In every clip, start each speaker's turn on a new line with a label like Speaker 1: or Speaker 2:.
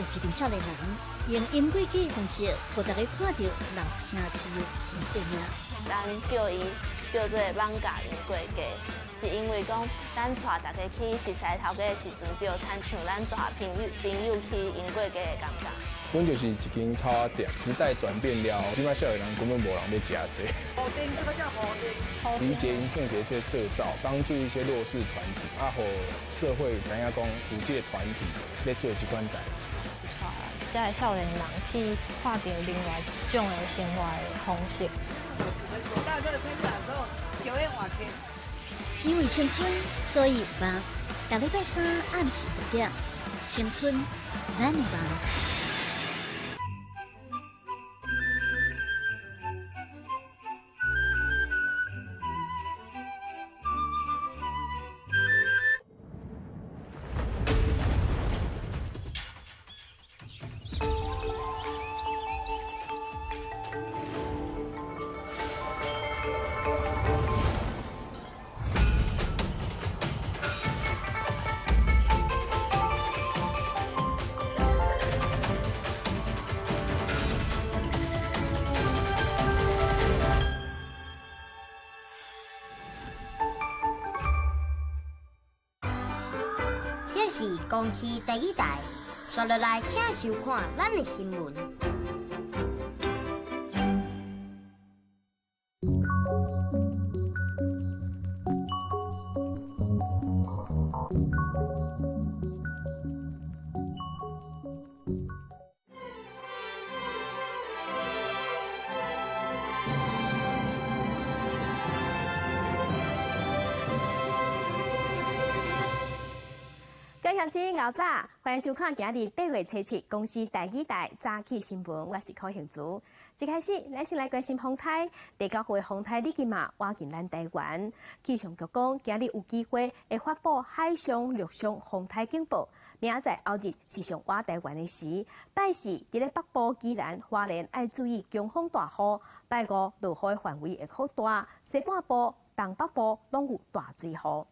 Speaker 1: 一陣少年人用音樂劇的方式，予大家看著老城市的新生命。
Speaker 2: 咱叫伊叫做艋舺音過街，是因為講咱帶大家去熟似頭家的時陣，就親像咱帶朋友朋友去音過街的感覺。
Speaker 3: 阮就是一間草仔店，時代轉變了，這擺少年人根本無人欲食這。
Speaker 4: 布丁，這個叫布丁。
Speaker 3: 李杰因創一個這個社造，幫助一些弱勢團體，啊，予社會知影講有這個團體咧做這款代誌。
Speaker 5: 這个少年人去看著另外一種的生活的方式。
Speaker 1: 因為青春，所以有夢。逐禮拜三暗時10點，青春，咱的夢。
Speaker 6: 這是公視第一台，紲落來請收看咱的新聞。
Speaker 7: 各位鄉親𠢕早，歡迎收看今日8月7日公視台語台早起新聞，我是柯杏珠。一開始，咱先來關心風颱，第九號的風颱李金馬倚近咱台灣，氣象局講今日有機會會發布海上、陸上風颱警報。明仔載後日是上倚台灣的時，拜四佇咧北部、宜蘭、花蓮愛注意強風大雨，拜五落雨的範圍會擴大，西半部、東北部攏有大水雨。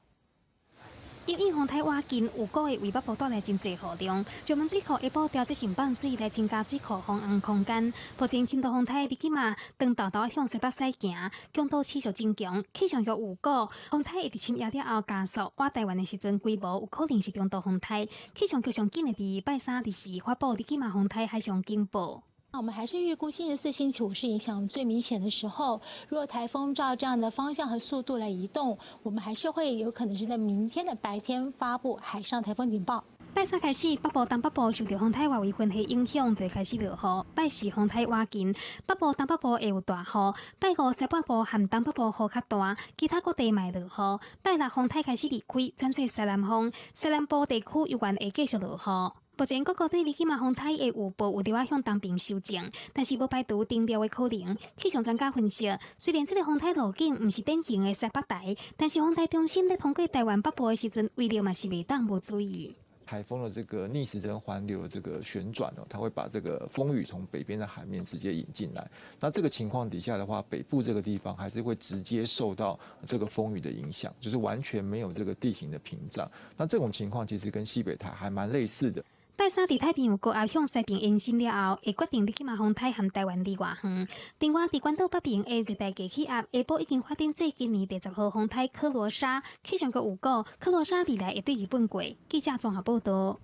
Speaker 8: 因應風颱倚近，有估會為北部帶來真濟雨量。石門水庫下晡調節性放水來增加水庫防洪空間。目前輕度風颱日今嘛，正沓沓向西北駛行，強度持續增強。氣象局預估，風颱會佇深夜了後加速，倚台灣的時陣規模有可能是中度風颱。氣象局上緊會佇拜三日時發布日今嘛風颱海上警報。
Speaker 9: 我們還是預估星期四、星期五是影響最明顯的時候。如果颱風照這樣的方向和速度來移動，我們還是會有可能是在明天的白天發布海上颱風警報。
Speaker 8: 拜三開始，北部、東北部受著風颱外圍雲系影響，就會開始落雨。拜四風颱倚近，北部、東北部會有大雨。拜五西半部和東北部雨較大，其他各地嘛會落雨。拜六風颱開始離開，轉做西南風，西南部地區猶原會繼續落雨。目前各國對日今嘛風颱的預報有著仔向東邊修正，但是無排除停掉的可能。氣象專家分析，雖然這个風颱路徑毋是典型的西北台，但是風颱中心咧通過台灣北部的時陣，威力嘛是袂當無注意。
Speaker 10: 颱風的這個逆時針環流的這個旋轉哦，它會把這個風雨從北邊的海面直接引進來。那這個情況底下的話，北部這個地方還是會直接受到這個風雨的影響，就是完全沒有這個地形的屏障。那這種情況其實跟西北台還蠻類似的。
Speaker 8: 拜三佇太平洋高壓向西邊延伸了後，會決定日今嘛風颱含台灣離偌遠。另外，佇關島北邊的熱帶低氣壓下晡已經發展做今年第10號風颱克羅莎，氣象局預估克羅莎未來會對日本過。記者綜合報導。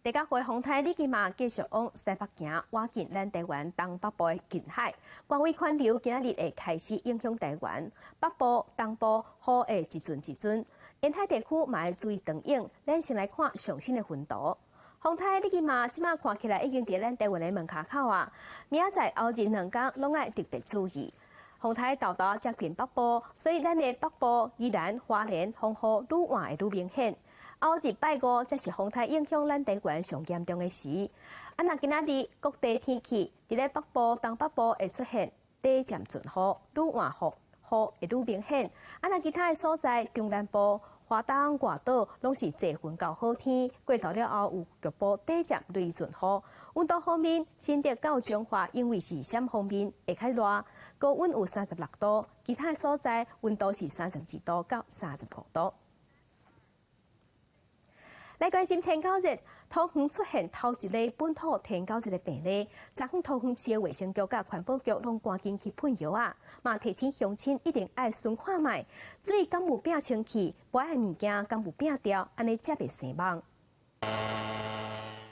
Speaker 7: 第九號風颱日今嘛繼續往西北行，倚近咱台灣東北部的近海，外圍環流今仔日會開始影響台灣北部、東部，雨會一陣一陣。沿海地區嘛愛注意長影。咱先來看上新的雲圖。風颱日今嘛，這馬看起來已經佇咱台灣的門跤口啊！明仔載後日兩工攏愛特別注意。風颱沓沓接近北部，所以咱的北部、宜蘭、花蓮風雨愈晚會愈明顯。後日拜五才是風颱影響咱台灣上嚴重的時。啊，若今仔日各地天氣，佇咧北部、東北部會出現短暫陣雨，愈晚雨雨會愈明顯。啊，若其他的所在，中南部、華東、外島攏是濟雲到好天，過晝了後有局部短暫雷陣雨。溫度方面，新竹到彰化因為是閃鋒面會較熱，高溫有36度；其他的所在溫度是32度到35度。來關心天狗熱，桃園出現頭一例本土天狗熱的病例，昨昏桃園市的衛生局佮環保局攏趕緊去噴藥仔，嘛提醒鄉親一定愛巡看覓，水敢有變清氣，杯仔物件敢有變調，按呢才袂生蠓。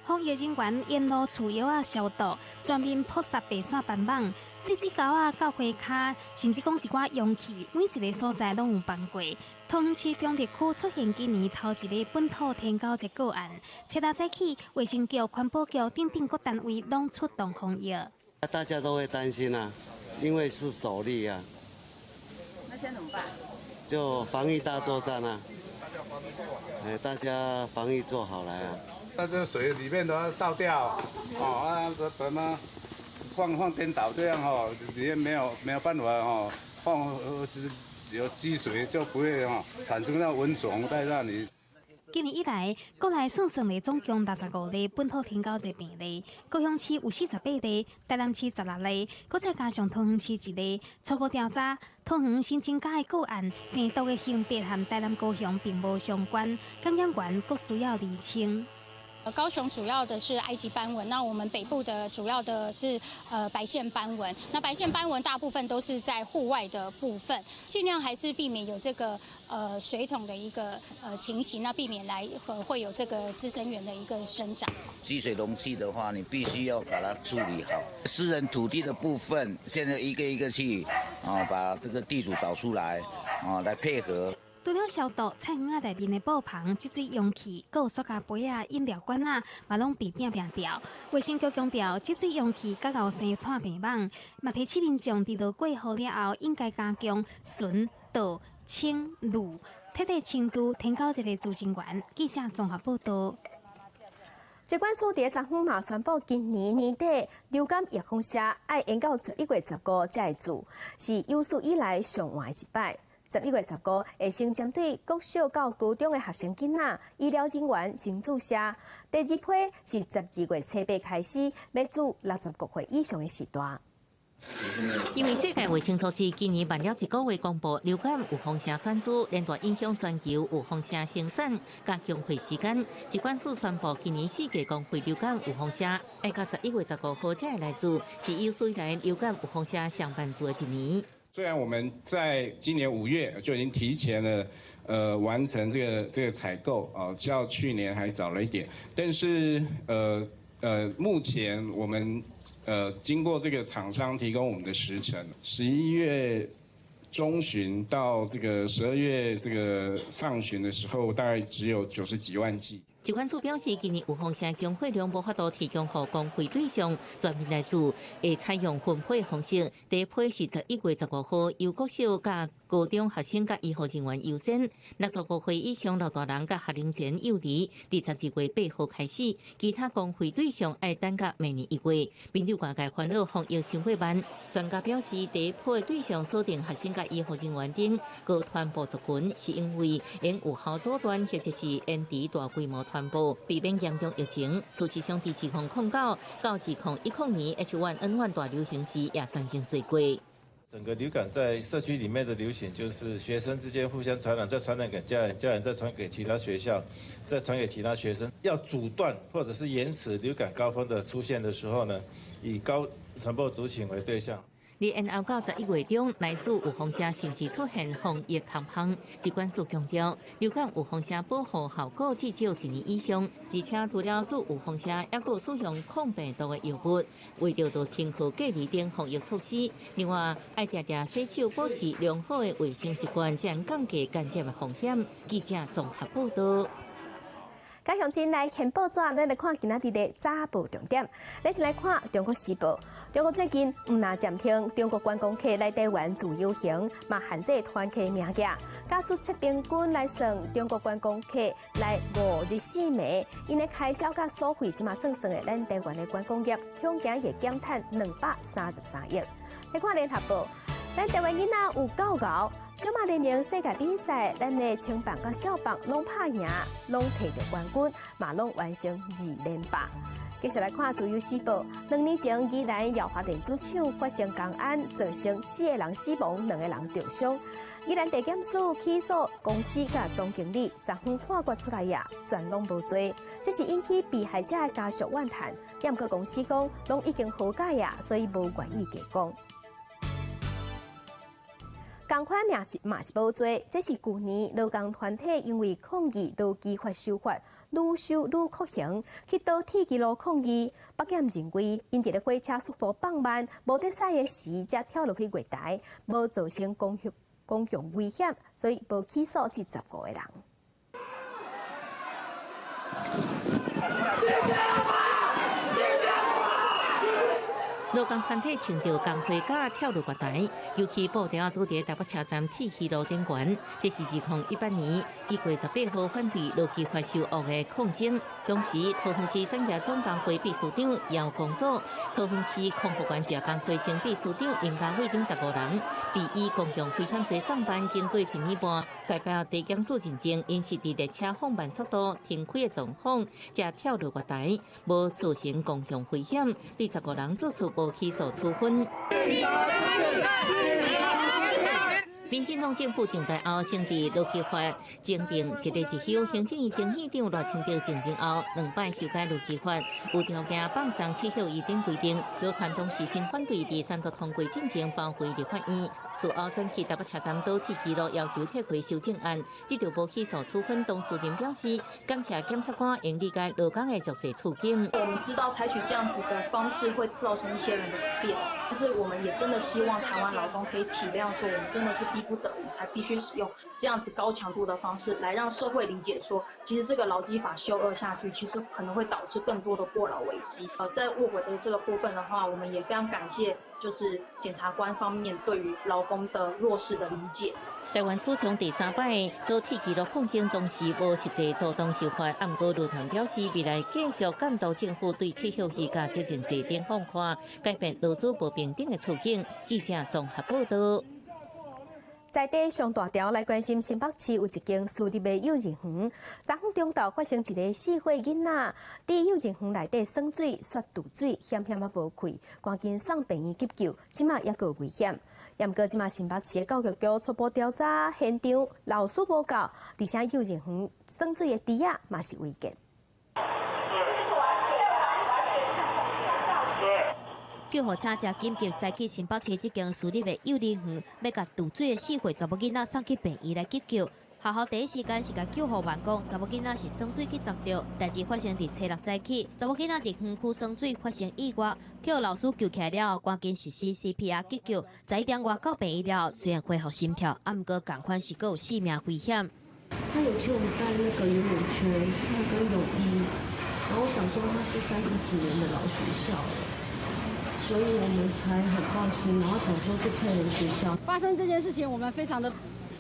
Speaker 8: 防疫人員沿路除藥仔消毒，全面撲殺白線斑蠓。這隻狗仔到花跤，甚至講一寡容器，每一个所在攏有放過。桃園市中壢區出現今年頭一个本土天狗熱個案，七日早起，衛生局、環保局等等各單位攏出動防疫。
Speaker 11: 大家都會擔心啊，因為是首例啊。
Speaker 4: 那現在怎麼辦？
Speaker 11: 就防疫大作戰啊！哎，大家防疫做好來啊！
Speaker 12: 那這水裡面都要倒掉，哦啊，怎麼放顛倒這樣吼，裡面沒有辦法吼，放有積水就不會吼產生那蚊蟲在那裡。
Speaker 8: 今年以來，國內算算咧總共65例本土天狗熱病例，高雄市有48例，台南市16例，閣再加上桃園市一例。初步調查，桃園新增加的個案，病毒的型別和台南、高雄並無相關，感染源閣需要釐清。
Speaker 13: 高雄主要的是埃及斑蚊，那我們北部的主要的是白線斑蚊。那白線斑蚊大部分都是在戶外的部分，盡量還是避免有這個水桶的一個情形，那避免來會有這個孳生源的一個生長。
Speaker 14: 積水容器的話，你必須要把它處理好。私人土地的部分，現在一個一個去啊，把這個地主找出來啊，來配合。
Speaker 8: 除了消毒菜園仔內面的布棚、積水容器，閣有塑膠杯仔、飲料罐仔，嘛攏被摒摒掉。衛生局強調，積水容器較𠢕生炭病蠓，嘛提醒民眾佇落過雨了後，應該加強巡、倒、清、濾，徹底清除天狗熱的孳生源。記者綜合報道。
Speaker 7: 疾管署佇昨昏嘛宣布，今年年底流感預防射愛延到11月15才會注，是有史以來上晚的一擺。11月15會先針對國小到高中的學生囡仔、醫療人員先注射。第二批是12月初八開始，欲注65歲以上的序大。
Speaker 15: 因為世界衛生組織今年慢了一個月公布流感預防射選注，連帶影響全球預防射生產，加強費時間。疾管署宣布，今年四季公費流感預防射，愛到11月15號才會來注，是有史以來流感預防射上慢注的一年。
Speaker 16: 雖然我們在今年5月就已經提前了，完成這個採購，哦，較去年還早了一點，但是，目前我們，經過這個廠商提供我們的時程，11月中旬到這個12月這個上旬的時候，大概只有90幾萬劑。
Speaker 15: 疾管署表示，今年預防射供貨量無法度提供予公費對象全面來注，會採用分批方式。第一批是11月15號，由國小佮高中學生佮醫護人員優先；65歲以上老大人佮學齡前幼兒，佇12月8號開始。其他公費對象愛等到明年1月。民眾外界煩惱防疫傷過慢，專家表示，第一批的對象鎖定學生佮醫護人員等高傳播族群，是因為會有效阻斷或者是延遲大規模傳播，避免嚴重疫情。事實上，佇2009到2010年 H1N1 大流行時，也曾經做過。
Speaker 17: 整個流感在社區裡面的流行，就是學生之間互相傳染，再傳染給家人，家人再傳給其他學校，再傳給其他學生。要阻斷或者是延遲流感高峰的出現的時候呢，以高傳播族群為對象。
Speaker 15: 延後到11月中來注預防射，是毋是出現防疫空窗？疾管署強調，流感預防射保護效果至少一年以上，而且除了注預防射，猶閣使用抗病毒的藥物，為著著停課隔離等防疫措施。另外，愛定定洗手，保持良好的衛生習慣，才能降低感染的風險。記者綜合報道。
Speaker 7: 佮鄉親來掀報紙，咱來看今仔日的早報重點。咱先來看《中國時報》。中國最近毋但暫停中國觀光客來台灣自由行，嘛限制團客名額。假使設平均來算，中國觀光客來5日4暝，𪜶的開銷佮所費，這馬算算的，咱台灣的觀光業恐驚會減趁233億。來看聯合報，咱台灣囡仔有夠𠢕，小馬聯盟世界比賽，咱的青棒佮少棒攏拍贏，攏提著冠軍，嘛攏完成二連霸。繼續來看《自由時報》，2年前宜蘭耀華電子廠發生工安，造成四個人死亡，兩個人重傷。宜兰地检署起诉公司佮总经理，昨昏判决出来呀，全攏無罪。這是引起被害者的家屬怨嘆，毋過公司講攏已經和解呀，所以無願意加講。仝款也是嘛是無罪，這是舊年勞工團體因為抗議勞基法修法，愈修愈酷刑，去倒鐵支路抗議。北檢認為，𪜶佇咧火車速度放慢、無得駛的時，才跳落去月台，無造成公共危險，所以無起訴這15個人。
Speaker 15: 勞工團體穿著工會甲跳落月台，尤其布條拄佇台北車站鐵支路頂懸。這是2018年1月18號反對勞基法修惡的抗爭。當時桃園市產業總工會秘書長姚光祖、桃園市空服員協工會前秘書長林家偉等15人，被以公共危險罪送辦。經過1年半，代表地檢署認定，𪜶是佇列車放慢速度、停開的狀況，才跳落月台，無造成公共危險，對15人做出無起訴處分。民進黨政府上台後，先佇勞基法增訂一例一休，行政院前院長賴清德就任後，兩擺修改勞基法，有條件放鬆七休一等規定。勞團當時真反對，佇三讀通過進前包圍立法院，事後轉去台北車站倒鐵支路，要求撤回修正案，得到無起訴處分。當事人表示，感謝檢察官應理解勞工的弱勢處境。
Speaker 18: 我們知道採取這樣子的方式會造成一些人的不便，但是我們也真的希望台灣勞工可以體諒，說我們真的是逼不得已才必須使用這樣子高強度的方式來讓社會理解，說其實這個勞基法修惡下去，其實可能會導致更多的過勞危機。在臥軌的這個部分的話，我們也非常感謝，就是檢察官方面對於勞工的弱勢的理解。
Speaker 15: 台灣史上第三擺倒鐵支路抗爭，當時無實際主動受罰，毋過勞團表示，未來繼續監督政府對七休一佮責任制等放寬，改變勞資無平等的處境。記者綜合報道。
Speaker 7: 在地上大條來關心新北市有一間私立的幼兒園，昨昏中晝發生一个4歲囡仔佇幼兒園內底耍水、煞墮水，險險仔無氣，趕緊送病院急救，這馬猶閣有危險。毋過這馬新北市的教育局初步調查現場，老師無夠，而且幼兒園耍水的池仔嘛是違建。
Speaker 19: 救護車才緊急駛去新北市這間私立的幼兒園，欲共墮水的4歲查某囡仔送去病院來急救。學校第一時間是共救護員講，查某囡仔是耍水去砸著，代誌發生佇初六早起，查某囡仔佇園區耍水發生意外，予老師救起來了後，趕緊實施 CPR 急救。11點外到病院了後，雖然恢復心跳，毋過仝款是閣有性命危險。
Speaker 20: 他有請我們帶那個游泳圈，他跟泳衣，然後我想說他是30幾年的老學校了。所以我們才很放心，然後想說就配合學校。
Speaker 21: 發生這件事情，我們非常的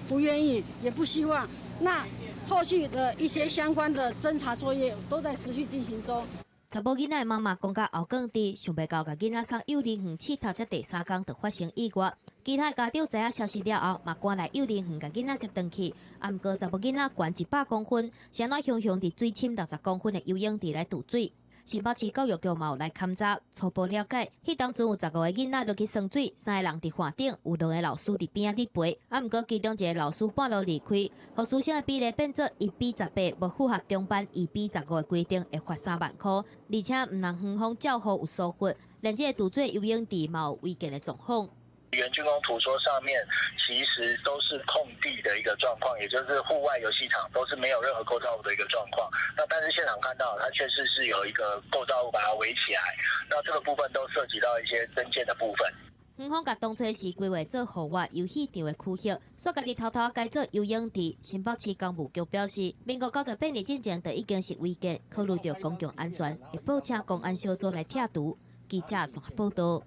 Speaker 21: 不願意，也不希望。那後續的一些相關的偵查作業都在持續進行中。
Speaker 19: 查某囡仔的媽媽講甲喉囥佇，想袂到共囡仔送幼兒園試讀，才第三工就發生意外。其他家長知影消息了後，嘛趕來幼兒園共囡仔接轉去。毋過查某囡仔懸100公分，是按怎雄雄佇水深60公分的游泳池來墮水？新北市教育局嘛有來勘查，初步了解，彼當陣有15個囡仔落去耍水，3個人佇岸頂，有2個老師佇邊仔咧陪。毋過其中一個老師半路離開，予師生的比例變做1比18，無符合中班2比15的規定，會罰3萬箍，而且毋通園方照護有疏忽，連這個墮水游泳池嘛有違建的狀況。
Speaker 22: 原竣工圖說上面其實都是空地的一個狀況，也就是戶外遊戲場都是沒有任何構造物的一個狀況。那但是現場看到，它確實是有一個構造物把它圍起來。那這個部分都涉及到一些增建的部分。
Speaker 19: 園方共當初是規劃做戶外遊戲場的區域，煞家己偷偷改做游泳池。新北市工務局表示，民國98年進前就已經是違建，考慮著公共安全，會報請公安小組來拆除。記者綜合報道。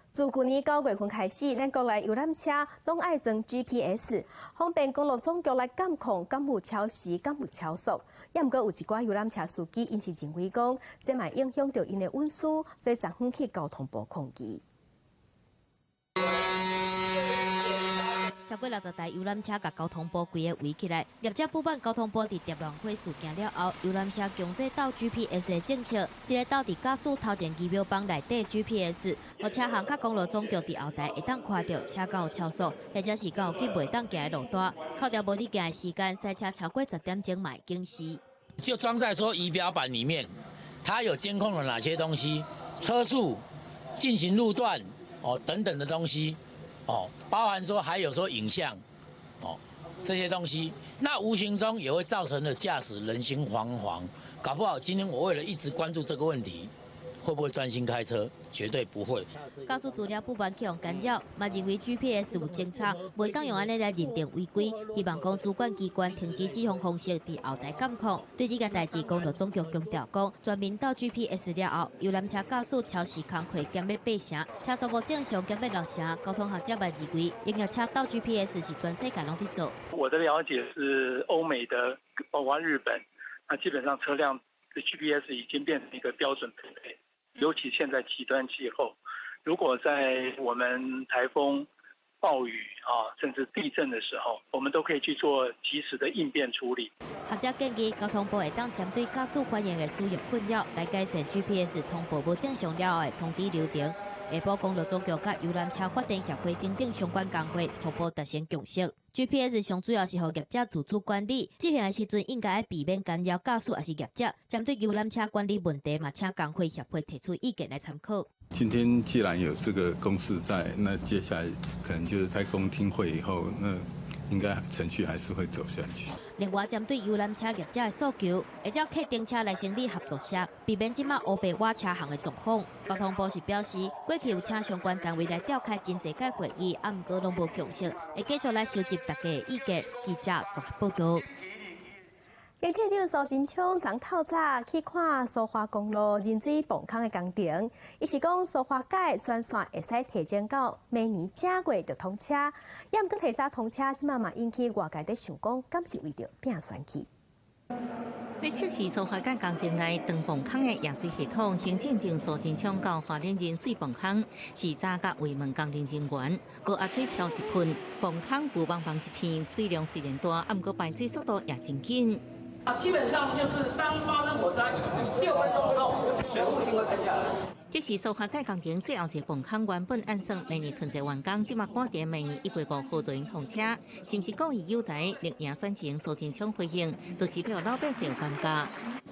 Speaker 7: 自舊年9月份開始，咱國內遊覽車攏愛裝 GPS，方便公路總局來監控敢有超時、敢有超速。也毋過有一寡遊覽車司機，𪜶是認為講，這嘛影響著𪜶的隱私，所以昨昏去交通部抗議。
Speaker 19: 超過60台遊覽車共交通部規个圍起來。業者不滿交通部佇蝶戀花事件了後，遊覽車強制鬥 GPS 的政策，這个鬥佇駕駛頭前儀表板內底 GPS，予車行佮公路總局佇後台會當看著車敢有超速，或者是敢有去袂當行的路段，扣掉無咧行的時間，賽車超過10點鐘嘛會警示。
Speaker 2: 就裝在說儀表板裡面，它有監控了哪些東西，車速、進行路段哦等等的東西。哦，包含說還有說影像，哦，這些東西，那無形中也會造成了駕駛人心惶惶，搞不好今天我為了一直關注這個問題，會不會專心開車？絕對不會。
Speaker 19: 駕駛除了不滿去予干擾，嘛認為 GPS 有偵查，袂當用按呢來認定違規。希望講主管機關停止這項方式佇後台監控。對這件代誌，公路總局強調講，全面鬥 GPS 了後，遊覽車駕駛超時工課減欲八成，車速無正常減欲六成。交通學者嘛認為，營業車鬥 GPS 是全世界攏佇做。
Speaker 3: 我的了解是，歐美的，包括日本，那基本上車輛的 GPS 已經變成一個標準配備。尤其現在極端氣候，如果在我們颱風、暴雨啊，甚至地震的時候，我們都可以去做及時的應變處理。
Speaker 19: 學者建議，交通部會當針對駕駛反應的使用困擾，來改善 GPS 通報無正常了後的通知流程。下晡公路總局佮遊覽車發展協會等等相關工會初步達成共識。GPS 上主要是予業者自主管理，執行的時陣應該愛避免干擾駕駛抑是業者。針對遊覽車管理問題，嘛請工會協會提出意見來參考。
Speaker 23: 今天既然有這個共識在，那接下來可能就是開公聽會以後，那應該程序還是會走下去。
Speaker 19: 另外，針對遊覽車業者的訴求，會照客訂車來成立合作社，避免這馬烏白挖車行的狀況。交通部是表示，過去有請相關單位來召開真濟屆會議，啊，毋過攏無共識，會繼續來收集大家的意見。記者綜合報導。
Speaker 7: 高鐵長蘇貞昌昨透早去看蘇花公路仁水泵孔的工程，伊是講蘇花改全線會使提前到明年正月就通車，猶毋過提早通車，這馬嘛引起外界咧想講，敢是為著拚選舉？
Speaker 15: 欲測試蘇花改工程內長泵孔的揚水系統，行政長蘇貞昌到花蓮仁水泵孔視察佮慰問工程人員，高壓水柱一噴，泵孔霧茫茫一片，水量雖然大，啊，毋過排水速度也真緊。
Speaker 24: 基本上就是當發生火災6分鐘後，水霧一定會噴下來。
Speaker 15: 這是蘇花改工程最後一個泵孔，原本按算明年春節完工，這馬趕佇明年1月5號就通車，是毋是故意誘台力贏選情？蘇貞昌回應，就是予老百姓尷尬。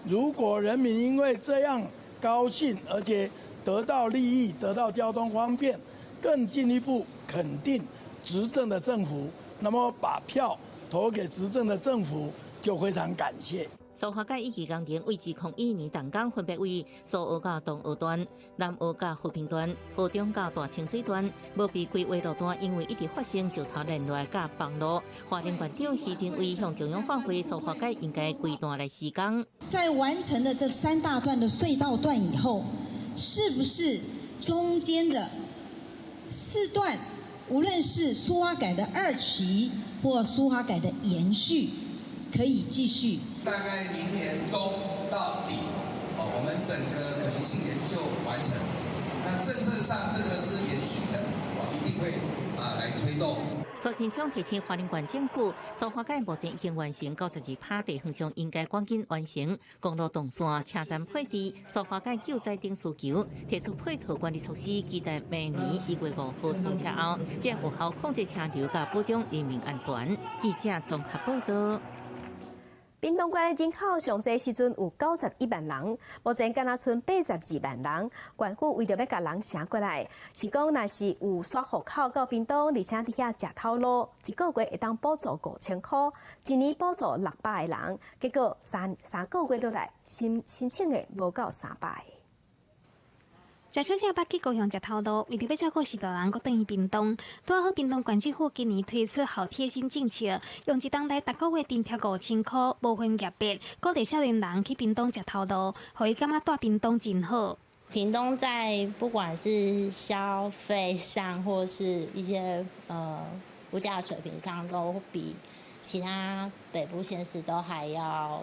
Speaker 25: 如果人民因為這樣高興，而且得到利益，得到交通方便，更進一步肯定執政的政府，那麼把票投給執政的政府，就非常感謝。
Speaker 15: 蘇花改一期工程為2001年動工，分別為蘇澳到東澳段、南澳到和平段、河中到大清水段，無被規劃路段，因為一直發生石頭連落來佮崩路。花蓮縣長徐榛蔚向中央反饋，蘇花改應該規段來施工。
Speaker 26: 在完成了這三大段的隧道段以後，是不是中間的四段，無論是蘇花改的二期或蘇花改的延續，可以繼續？
Speaker 27: 大概明年中到底，哦，我們整個可行性研究完成。那政策上這個是延續的，哦，一定會啊來推動。
Speaker 15: 蘇貞昌提醒花蓮縣政府，蘇花改目前已經完成92%，地方上應該趕緊完成公路動線、車站配置、蘇花改救災等需求，提出配套管理措施，期待明年1月5號通車後，將有效控制車流，佮保障人民安全。記者綜合報導。
Speaker 7: 屏東縣人口上濟時陣有91萬人，目前敢若賰82萬人。縣府為著欲共人請過來，是講若是有徙戶口到屏東，而且佇遐食頭路，一個月會當補助5000箍，一年補助600個人。結果三三個月落來，申申請的無夠300個。
Speaker 8: 食小食捌去高雄食頭路，為著欲照顧序大人，閣轉去屏東。拄好屏東縣政府今年推出好貼心政策，用一冬來逐個月津貼5000箍，無分業別，鼓勵少年人去屏東食頭路，予伊感覺蹛屏東真好。
Speaker 28: 屏東在不管是消費上，或是一些物價水平上，都比其他北部縣市都還要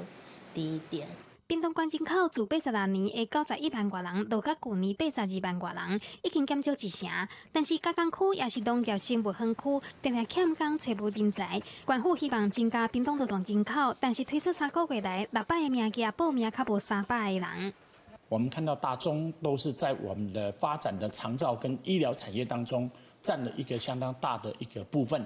Speaker 28: 低一點。
Speaker 8: 屏東縣人口自86年的91萬外人，落甲舊年82萬外人，已經減少一成。但是加工區也是農業生物園區，定定欠工揣無人才。縣府希望增加屏東勞動人口，但是推出3個月來，600个名額報名較無300個人。
Speaker 1: 我們看到大宗都是在我們的發展的長照跟醫療產業當中佔了一個相當大的一個部分。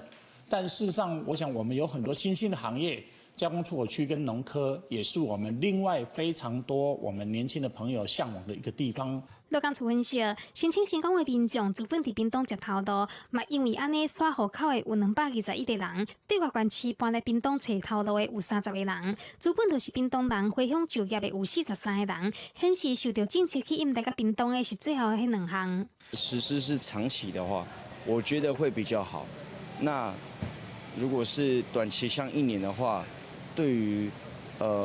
Speaker 1: 但事實上，我想我們有很多新興的行業，加工出口區跟農科也是我們另外非常多我們年輕的朋友嚮往的一個地方。
Speaker 8: 勞工處分析，申請成功的民眾資本佇屏東食頭路，嘛因為按呢徙戶口的有221個人，對外縣市搬來屏東揣頭路的有30個人，資本就是屏東人回鄉就業的有43個人，顯示受著政策吸引來到屏東的是最後彼兩項。
Speaker 4: 實施是長期的話，我覺得會比較好。那如果是短期像一年的話，對於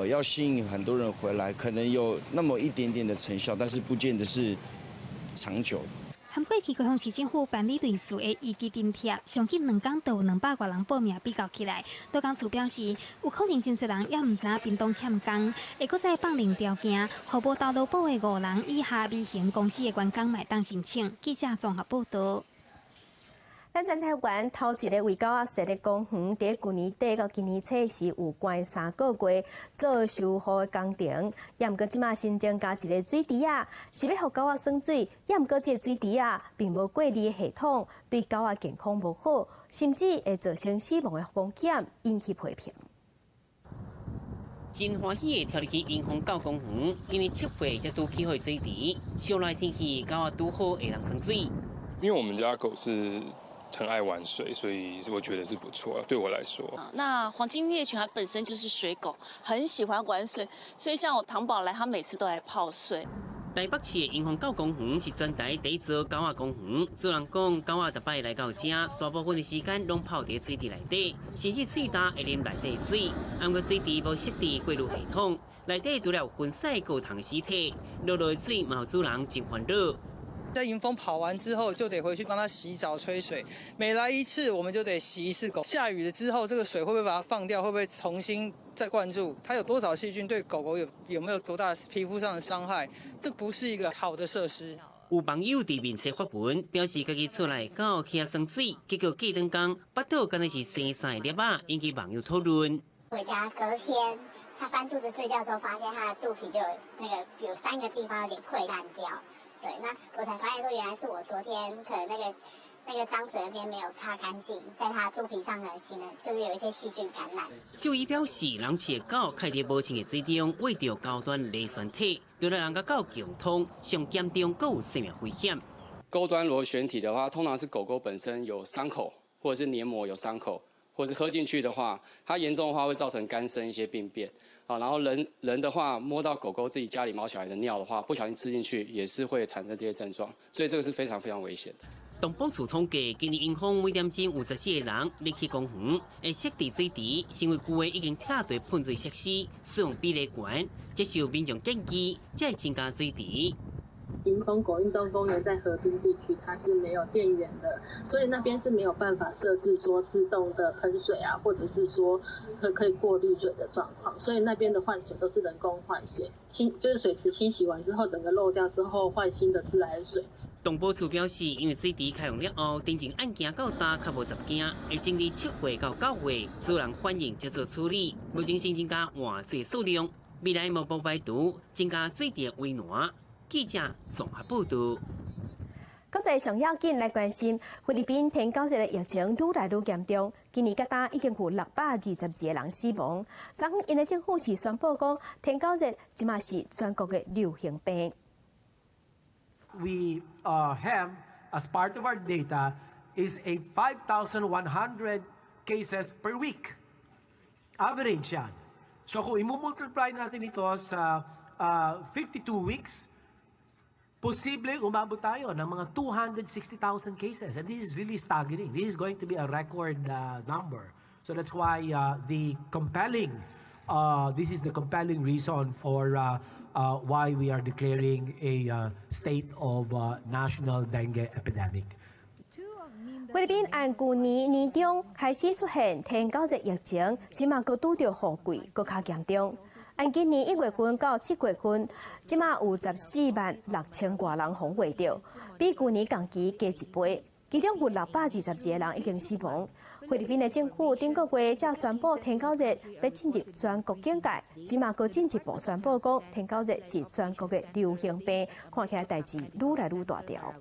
Speaker 4: 要吸引很多人回來，可能有那麼一點點的成效，但是不見得是長久的。
Speaker 8: 和過去高雄市政府辦理類似的移居津貼，上緊2工就有200外人報名比較起來，勞工處表示，有可能真濟人猶毋知影屏東欠工，會閣再放靈條件，予無投勞保的五人以下微型公司的員工嘛會當申請。記者綜合報導。
Speaker 7: 咱全台灣頭一个為狗仔設的公園，佇舊年底到今年初時有關3個月做修護的工程，也毋過這馬新增加一个水池仔，是欲予狗仔耍水，也毋過這个水池仔並無過濾的系統，對狗仔健康無好，甚至會造成死亡的風險，引起批評。
Speaker 5: 真歡喜的跳入去迎風狗公園，因為7月才拄起好水池，燒熱天氣狗仔拄好會當耍水。
Speaker 6: 因為我們家狗是很愛玩水，所以我覺得是不錯。對我來說，
Speaker 9: 那黃金獵犬它本身就是水狗，很喜歡玩水，所以像我糖寶來，它每次都來泡水。
Speaker 5: 台北市的迎風狗公園是全台第一座狗仔公園。主人講，狗仔逐擺來到遮，大部分的時間攏泡佇水池內底，甚至喙焦會啉內底水。毋過水池無設置過濾系統，內底除了有糞屎，閣有蟲屍體，落落的水嘛予主人真煩惱。
Speaker 10: 在迎風跑完之後，就得回去幫它洗澡、吹水。每來一次，我們就得洗一次狗。下雨了之後，這個水會不會把它放掉？會不會重新再灌注？它有多少細菌？對狗狗有沒有多大皮膚上的傷害？這不是一個好的設施。
Speaker 5: 有網友佇面冊發文，表示家己厝內狗去遐耍水，結果過兩工，腹肚敢若是生三个粒仔，引起網友討論。
Speaker 11: 回家隔天，他翻肚子睡覺的時候，發現他的肚皮就有那個有三個地方有點潰爛掉。對，那我才發現說，原來是我昨天可能那個髒水那邊沒有擦乾淨，在他肚皮上可能形成就是有一些細菌感染。
Speaker 5: 獸醫表示，人飼的狗囥佇無清的水中，餵著高端螺旋體，除了人佮狗共通，上嚴重閣有生命危險。
Speaker 12: 钩端螺旋體的話，通常是狗狗本身有傷口，或者是黏膜有傷口，或者是喝進去的話，它嚴重的話會造成肝腎一些病變。啊，然後人的話，摸到狗狗自己家裡毛小孩的尿的話，不小心吃進去也是會產生這些症狀，所以這個是非常非常危險的。
Speaker 5: 動保處統計，今年迎風每點鐘有14個人入去公園，會設置水池，成為舊的已經拆除噴水設施，使用比例懸，接受民眾建議，才會增加水池。
Speaker 29: 迎風狗運動公園在河濱地區，它是沒有電源的，所以那邊是沒有辦法設置說自動的噴水啊，或者是說可以過濾水的狀況，所以那邊的換水都是人工換水，就是水池清洗完之後，整個漏掉之後換新的自來水。
Speaker 5: 動保處表示，因為水池開放了後，頂前案件到今較無10件，會整理7月到9月，主人反映才做處理，目前先增加換水數量，未來嘛無排除增加水池圍欄。記者綜合報導。
Speaker 7: 國際上要緊來關心，菲律賓天狗熱的疫情愈來愈嚴重，今年到今已經有622個人死亡。昨昏，𪜶的政府是宣布講，天狗熱這馬是全國的流行病。
Speaker 30: We have as part of our data is a 5,100 cases per week. Average yan. So kung i-multiply natin ito sa 52 weeks, posible umabot tayo ng mga 260,000 cases. And this is really staggering. This is going to be a record number. So that's why this is the compelling reason for why we are declaring a state of national dengue epidemic.
Speaker 7: 菲律賓按舊年年中開始出現天狗熱疫情，這馬閣拄著雨季，閣較嚴重。按今年1月份到7月份，這馬有14萬6千外人予劃著，比舊年仝期加一倍。其中有622個人已經死亡。菲律賓的政府頂個月才宣布天狗熱欲進入全國警戒，這馬閣進一步宣布講天狗熱是全國的流行病，看起來代誌愈來愈大條。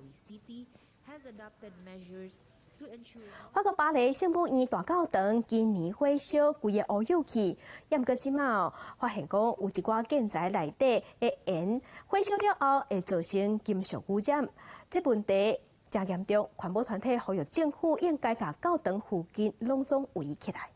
Speaker 7: 法國巴黎聖母院大教堂今年火燒，規个烏有去，也毋過這馬發現講有一寡建材內底的鹽火燒了後會造成金屬污染，這問題誠嚴重。環保團體呼籲政府應該共教堂附近攏總圍起來。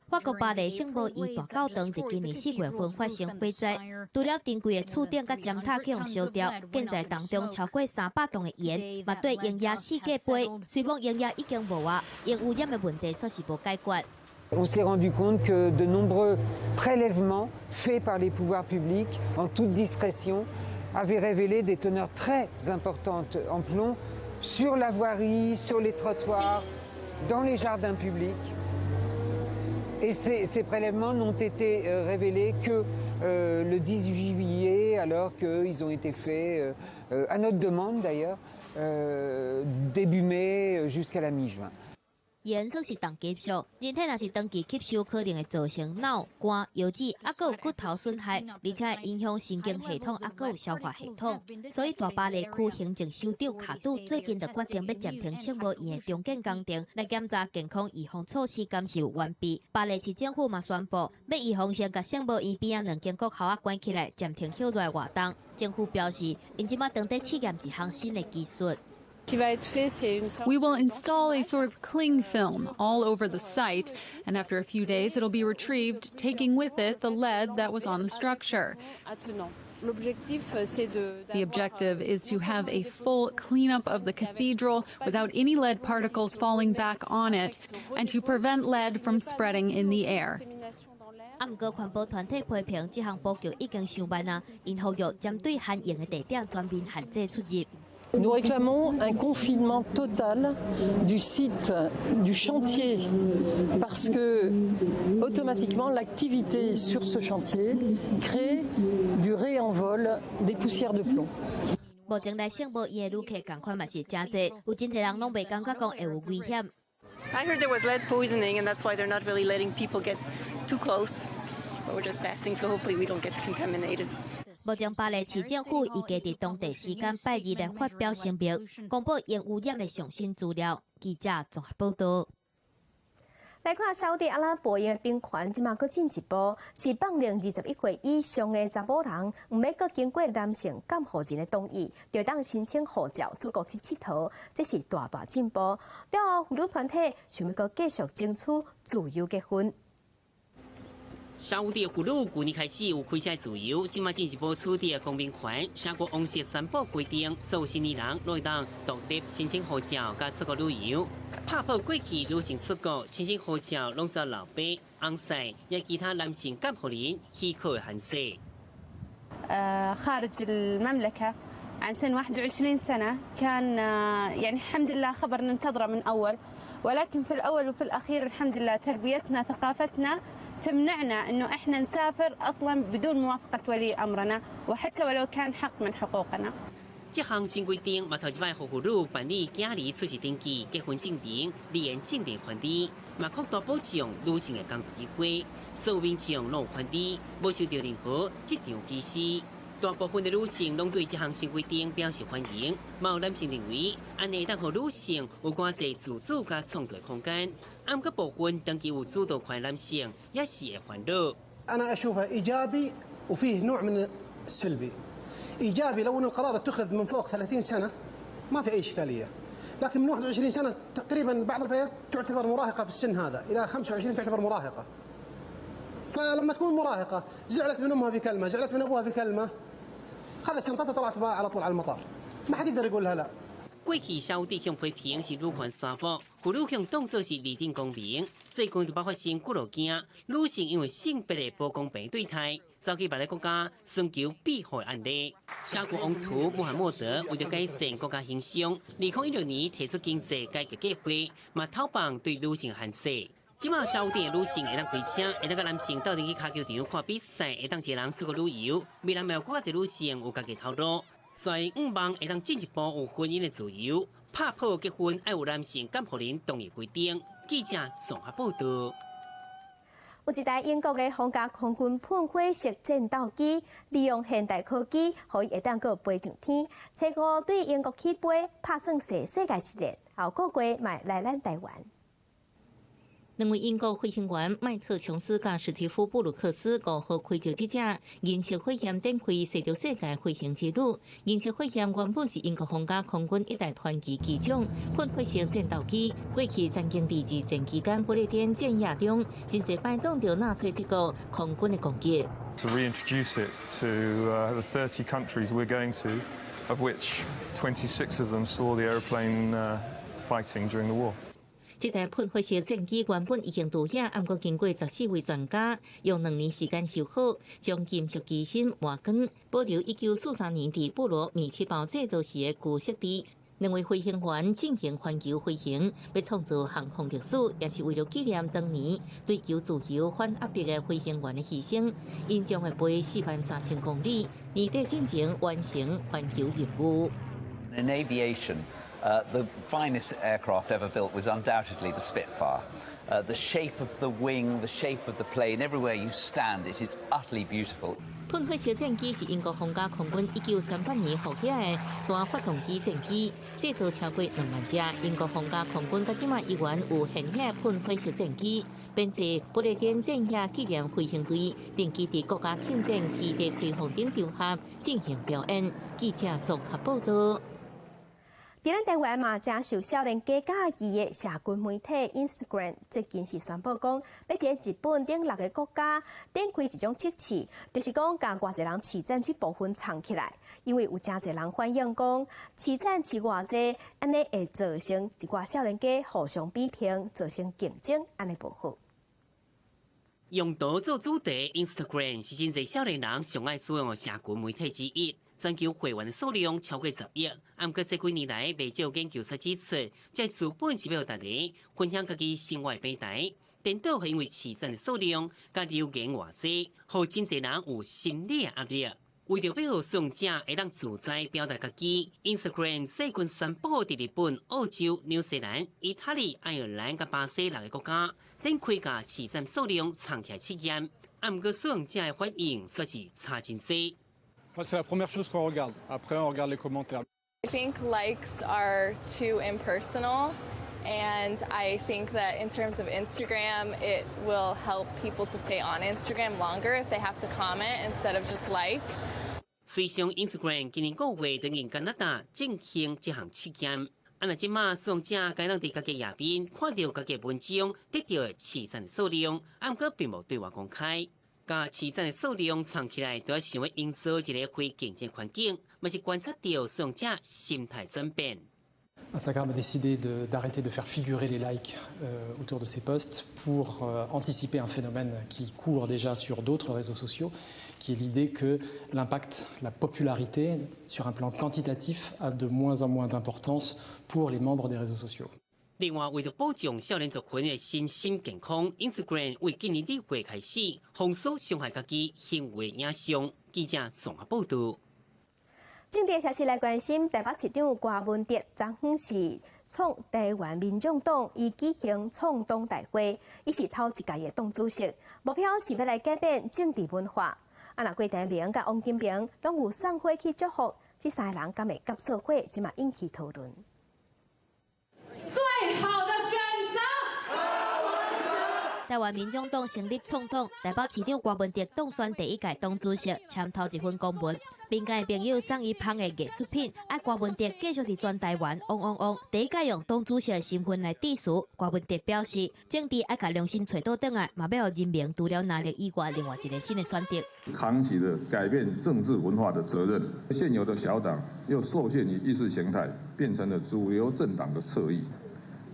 Speaker 19: 法國巴黎聖母院大教堂佇今年4月份發生火災，除了珍貴的柱頂佮尖塔去予燒掉，建材當中超過300噸的鹽，嘛綴溶液四界飛。雖罔溶液已經無啊，鹽污染的問題煞是無解決。
Speaker 2: On s'est rendu compte que de nombreux prélèvements faits par les pouvoirs publics en toute discrétion avaient révélé des teneurs très importantes en plomb sur la voirie, sur les trottoirs, dans les jardins publics. Et ces prélèvements n'ont été révélés que le 18 juillet, alors qu'ils ont été faits, à notre demande d'ailleurs, début mai jusqu'à la mi-juin.
Speaker 19: 鹽算是重金屬，人體若是長期吸收，可能會造成腦、肝、腰子，抑閣有骨頭損害，而且會影響神經系統，抑閣有消化系統。所以大巴黎區行政首長卡杜最近就決定欲暫停聖母院的重建工程，來檢查健康預防措施敢是有完備。巴黎市政府嘛宣布，欲預防性共聖母院邊仔兩間國校仔關起來，暫停歇落活動。政府表示，𪜶這馬正佇試驗一項新的技術。
Speaker 3: We will install a sort of cling film all over the site, and after a few days, it'll be retrieved, taking with it the lead that was on the structure. The objective is to have a full cleanup of the cathedral without any lead particles falling back on it and to prevent lead from spreading in the air.
Speaker 19: 啊，毋過環保團體批評這項步驟已經傷慢啊，𪜶呼籲針對含鹽的地點全面限制出入。
Speaker 13: Nous réclamons un confinement total du site, du chantier, parce que automatiquement l'activité sur ce chantier crée du réenvol des poussières de plomb.
Speaker 19: 目前來聖母院的旅客仝款嘛是誠濟，有真濟人攏袂感覺講會有危險。
Speaker 14: I heard there was lead poisoning, and that's why they're not really letting people get too close. But we're just passing, so hopefully we don't get contaminated.
Speaker 19: 目前巴黎市政府預計佇當地時間拜二來發表聲明，公布鹽污染的上新資料。記者綜合報道。
Speaker 7: 來看沙烏地阿拉伯的平權，這馬閣進一步，是放任21歲以上的查某人，毋免閣經過男性監護人的同意，就當申請護照出國去𨑨迌，這是大大進步。了後，婦女團體想欲閣繼續爭取自由結婚。
Speaker 5: 沙烏地婦女舊年開始有開車自由，這馬進一步取得公民權。沙國王室宣布規定，所有成年人攏會當獨立申請護照，佮出國旅遊。拍破過去女性出國申請護照攏需老爸、翁婿，抑其他男性監護人許可的限制。
Speaker 16: خارج المملكة عن سن 21 سنة كان يعني الحمد لله خبر ننتظره من أول، ولكن في الأول وفي الأخير الحمد لله تربيتنا ثقافتنا تمنعنا انه احنا نسافر اصلا بدون موافقه ولي امرنا، وحتى ولو كان حق من حقوقنا.
Speaker 5: 這項新規定嘛，頭一擺予婦女辦理囝兒出世登記、結婚證明、離緣證明權利，嘛擴大保障女性的工作機會，所有民眾攏有權利，無受著任何職場歧視。大部分的女性攏對這項新規定表示歡迎，嘛有男性認為，按呢會當予女性有較濟自主佮創造空間。毋過部分長期有主導權男性也是會煩惱。
Speaker 17: أنا أشوفه إيجابي وفيه نوع من السلبي. إيجابي لو أن القرار اتخذ من فوق 30 سنة ما في أي إشكالية. لكن من 21 سنة تقريبا بعض الفتيات تعتبر مراهقة في السن هذا، إلى 25 تعتبر مراهقة. فلما تكون مراهقة زعلت من أمها في كلمة، زعلت من أبوها في كلمة، أخذت شنطتها طلعت على طول على المطار. ما حد يقدر يقول لها لا.
Speaker 5: 過去沙烏地向批評是女權沙漠，婦女向當作是二等公民。最近就發生幾落件女性因為性別的不公平對待，走去別个國家尋求庇護的案例。沙國王儲穆罕默德為著改善國家形象，2016年提出經濟改革計劃，嘛偷放對女性限制。這馬沙烏地的女性會當開車，會當佮男性鬥陣去跤球場看比賽，會當一个人出國旅遊。未來嘛有閣較濟女性有家己頭路，所以向望會當進一步有婚姻的自由。拍破結婚愛有男性監護人同意規定。記者綜合報道。
Speaker 7: 有一台英國的皇家空軍噴火式戰鬥機，利用現代科技，予伊會當閣飛上天。初五對英國起飛，拍算是世界一例，後個月嘛來咱台灣。
Speaker 15: 兩位英國飛行員麥克瓊斯佮史蒂夫布魯克斯5號開著這隻銀色火焰展開隨著世界飛行之旅。銀色火焰原本是英國皇家空軍一代傳奇機種噴火式戰鬥機，過去曾經佇二戰期間不列顛戰役中，真濟擺擋著納粹德國空軍的攻擊。
Speaker 6: To reintroduce it to the 30 countries we're going to, of which 26 of them saw the aeroplane fighting during the war.
Speaker 15: 這台噴火式戰機原本已經拄遐，毋過經過14位專家用2年時間修好，將金屬機身磨光，保留1943年佇布羅米奇堡製造時的舊設置。兩位飛行員進行環球飛行，欲創造航空歷史，也是為了紀念當年追求自由反壓迫的飛行員的犧牲。𪜶將會飛43,000公里，年底進前完成環球任務。
Speaker 18: In aviation, the finest aircraft ever built was undoubtedly the Spitfire. The shape of the wing, the shape of the plane, everywhere you stand, it is utterly beautiful.
Speaker 15: 噴火式戰機是英國皇家空軍1938年服役的單發動機戰機，製造超過2萬隻。英國皇家空軍到這馬依然有現役噴火式戰機，編制不列顛戰役紀念飛行隊，定期佇國家慶典基地開放頂場合進行表演。記者綜合報道。
Speaker 7: 佇咱台灣嘛，誠受少年家佮意的社群媒體 Instagram，最近是宣布講，欲佇日本等六个國家展開一種測試，就是講共偌濟人揤讚這部分藏起來，因為有誠濟人反映講，揤讚揤偌濟，按呢會造成一寡少年家互相比拼，造成競爭，按呢無好。
Speaker 5: 用圖做主題，Instagram 是真濟少年人上愛使用的社群媒體之一。全球會員的數量超過10億，毋過這幾年來，袂少研究所指出，這資本是欲予大家分享家己生活的平台，顛倒會因為揤讚的數量佮留言偌濟，予真濟人有心理的壓力。為著欲予使用者會當自在表達家己，Instagram 最近宣布佇日本、澳洲、紐西蘭、意大利、愛爾蘭佮巴西六个國家，展開共揤讚數量藏起來試驗，毋過使用者的反應煞是差真濟。
Speaker 20: C'est la première chose qu'on regarde. Après, on regarde les commentaires.
Speaker 21: I think likes are too impersonal, and I think that in terms of Instagram, it will help people to stay on Instagram longer if they have to comment instead of just like.
Speaker 5: 隨上 Instagram 今年5月登進加拿大進行這項試驗，啊若這馬使用者該當佇家己頁面看著家己文章得著的揤讚數量，毋過並無對外公開。共揤讚的數量藏起來，都想欲營造一个非競爭環境，嘛是觀察著使用者心態轉變。
Speaker 22: Instagram a décidé d'arrêter de faire figurer les likes autour de ses posts pour anticiper un phénomène qui court déjà sur d'autres réseaux sociaux, qui est l'idée que l'impact, la popularité sur un plan quantitatif a de moins en moins d'importance pour les membres des réseaux sociaux.
Speaker 5: 另外，為著保障少年族群的身心健康，Instagram 為今年2月開始封鎖傷害家己行為影像。記者綜合報道。
Speaker 7: 政治消息來關心，台北市長郭文哲昨昏是創台灣民眾黨，伊舉行創黨大會，伊是頭一屆的黨主席，目標是欲來改變政治文化。啊，若郭台銘佮王金平攏有送花去祝福，這三个人敢會合做伙，這嘛引起討論。
Speaker 23: 最好的選擇。
Speaker 19: 台灣民眾黨成立創黨，台北市長郭文哲當選第一屆黨主席，簽頭一份公文。民間的朋友送伊芳的藝術品，啊，郭文哲繼續佇全台灣嗡嗡嗡。第一屆用黨主席的身份來致辭，郭文哲表示，政治愛共良心揣倒轉來，嘛欲予人民除了藍綠以外，另外一个新的選擇。
Speaker 24: 扛起了改變政治文化的責任，現有的小黨又受限於意識形態，變成了主流政黨的側翼。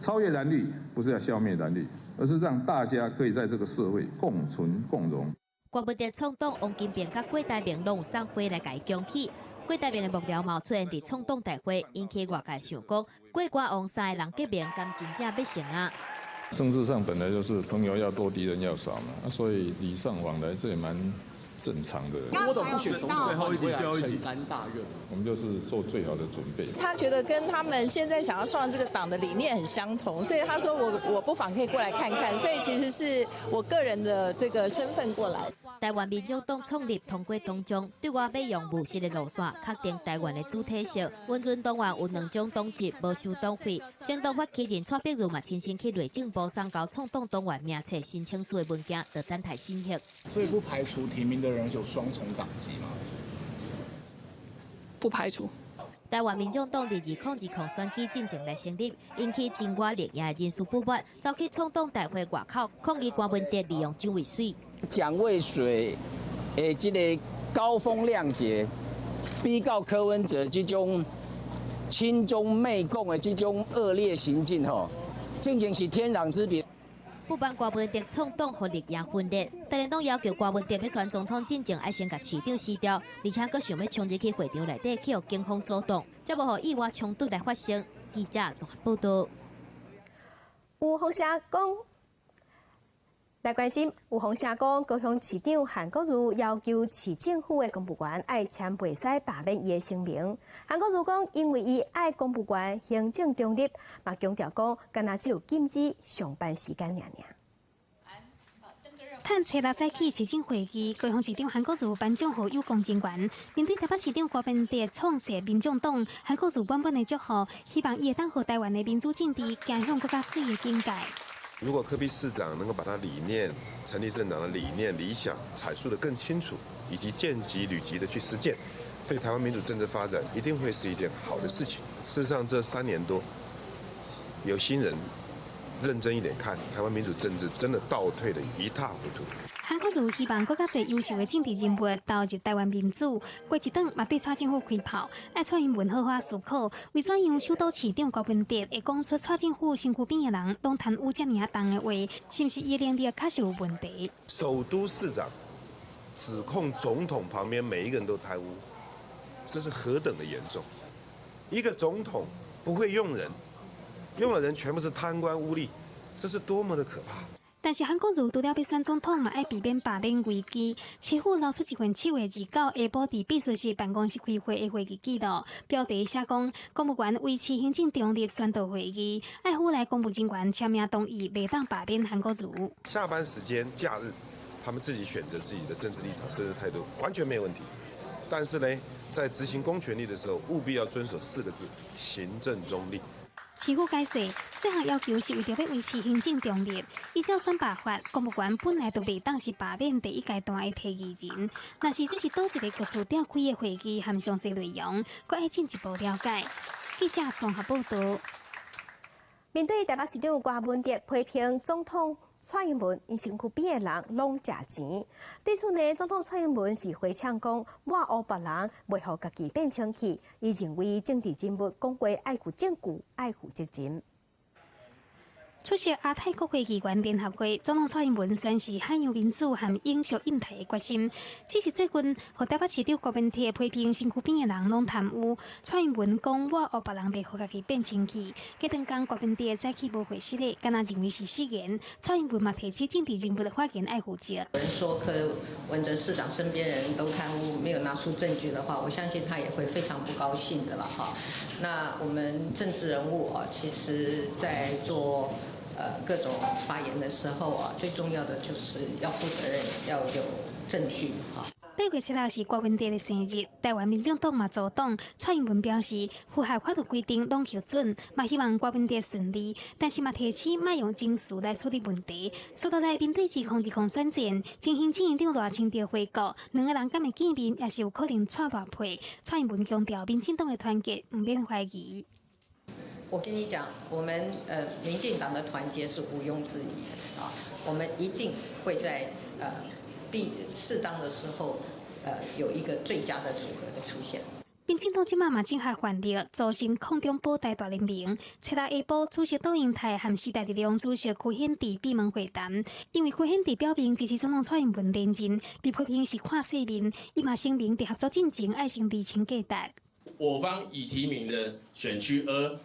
Speaker 24: 超越藍綠，不是要消滅藍綠，而是讓大家可以在這個社會共存共榮。
Speaker 19: 郭文哲創黨，王金平佮郭台銘攏有送花來共伊恭喜。郭台銘的幕僚嘛出現佇創黨大會，引起外界想講，郭郭王三个人結盟，敢真正欲成啊？
Speaker 24: 政治上本來就是朋友要多，敵人要少嘛，所以禮尚往來，這也蠻正常的。
Speaker 1: 郭董不選總統，會來承擔大任。
Speaker 24: 我們就是做最好的準備。
Speaker 4: 他覺得跟他們現在想要創這個黨的理念很相同，所以他說我不妨可以過來看看。所以其實是我個人的這個身份過來。
Speaker 19: 台灣民眾黨創立通過黨章，對外欲用務實的路線，確定台灣的主體性。溫尊黨員有兩種黨籍，無收黨費。政黨發起人蔡碧如嘛親身去內政部送交創黨黨員名冊申請書的文件，就等待審核。
Speaker 8: 所以不排除提名的人有雙重黨籍嗎？
Speaker 9: 不排除。
Speaker 19: 台灣民眾黨佇2020選舉進前來成立，引起真寡綠營人士不滿，走去創黨大會外口抗議柯文哲利用蔣渭水。
Speaker 29: 蔣渭水的這个高風亮節，比較柯文哲這種親中媚共的這種惡劣行徑，吼，正經是天壤之別。
Speaker 19: 不滿柯文哲創黨予綠營分裂，台聯黨要求柯文哲欲選總統進前愛先共市長辭掉，而且閣想欲衝入去會場內底去予警方阻擋，才無予意外衝突來發生。記者綜合報道。
Speaker 7: 有風聲講來關心，有風聲講高雄市長韓國瑜要求市政府的公務員愛簽袂使罷免伊的聲明。韓國瑜講，因為伊愛公務員行政中立，嘛強調講，敢若只有禁止上班時間爾爾。
Speaker 10: 趁初六早起市政會議，高雄市長韓國瑜頒獎予有功人員。面對台北市長柯文哲創設民眾黨，韓國瑜滿滿的祝福，希望伊會當予台灣的民主政治走向閣較媠的境界。
Speaker 30: 如果柯 P 市長能夠把他理念、成立政黨的理念、理想闡述得更清楚，以及見機履機的去實踐，對台灣民主政治發展一定會是一件好的事情。事實上，這3年多，有心人認真一點看，台灣民主政治真的倒退得一塌糊塗。
Speaker 10: 韓國瑜希望閣較濟優秀的政治人物投入台灣民主，過一頓嘛對蔡政府開炮，愛蔡英文好好思考，為怎樣首都市長柯文哲會講出蔡政府身軀邊的人攏貪污遮爾重的話，是毋是伊的能力確實有問題？
Speaker 30: 首都市長指控總統旁邊每一個人都貪污，這是何等的嚴重！一個總統不會用人，用的人全部是貪官污吏，這是多麼的可怕！
Speaker 10: 但是韓國瑜除了欲選總統，嘛愛避免罷免危機。市府流出一份7月29下晡佇秘書室辦公室開會的會議記錄，標題寫講公務員維持行政中立宣導會議，愛府內公務人員簽名同意，袂當罷免韓國瑜。
Speaker 30: 下班時間、假日，他們自己選擇自己的政治立場、政治態度，完全沒有問題。但是呢，在執行公權力的時候，務必要遵守四個字：行政中立。
Speaker 10: 市府解釋，這項要求是為著欲維持行政中立。依照選罷法，公務員本來就袂當是罷免第一階段的提議人。若是這是佗一个局處長開的會議含詳細內容，閣愛進一步了解。記者綜合報道。
Speaker 7: 面對台北市長柯文哲批評總統蔡英文，𪜶身軀邊的人攏食錢。對此呢，總統蔡英文是回嗆講，抹烏別人，袂予家己變清氣。伊認為政治人物講話愛有證據，愛負責任。
Speaker 10: 出席亞太國會議員聯合會，總統蔡英文宣示海洋民主和永續印太的決心。只是最近，予台北市長柯文哲批評身軀邊的人攏貪污。蔡英文講抹烏別人袂予家己變清氣。隔頓工柯文哲早起無會失禮，敢若認為是失言。蔡英文嘛提醒政治人物的發言愛負責。
Speaker 23: 有人說柯文哲市長身邊人都貪污，沒有拿出證據的話，我相信他也會非常不高興的了哈。那我們政治人物啊，其實在做各種發言的時候啊，最重要的就是要負責任，要有證據哈。
Speaker 10: 8月7號是柯文哲的生日，台灣民眾黨嘛組黨，蔡英文表示符合法律規定攏核准，嘛希望柯文哲順利，但是嘛提醒莫用情緒來處理問題。說到來面對2020選戰，前行政院長賴清德回國，兩個人敢會見面，也是有可能掣大批。蔡英文強調，民進黨的團結毋免懷疑。
Speaker 23: 我跟你講，我們民進黨的團結是毋庸置疑的啊，我們一定會在必適當的時候，有一個最佳的組合的出現。
Speaker 10: 民進黨這馬嘛正合奮力，組成抗中保台大聯盟。七日下晡，主席杜英泰和時代力量主席柯顯智閉門會談，因為柯顯智表明支持總統蔡英文連任，被批評是看世面，伊嘛聲明佇合作進前愛先釐清價值。
Speaker 25: 我方已提名的選區，而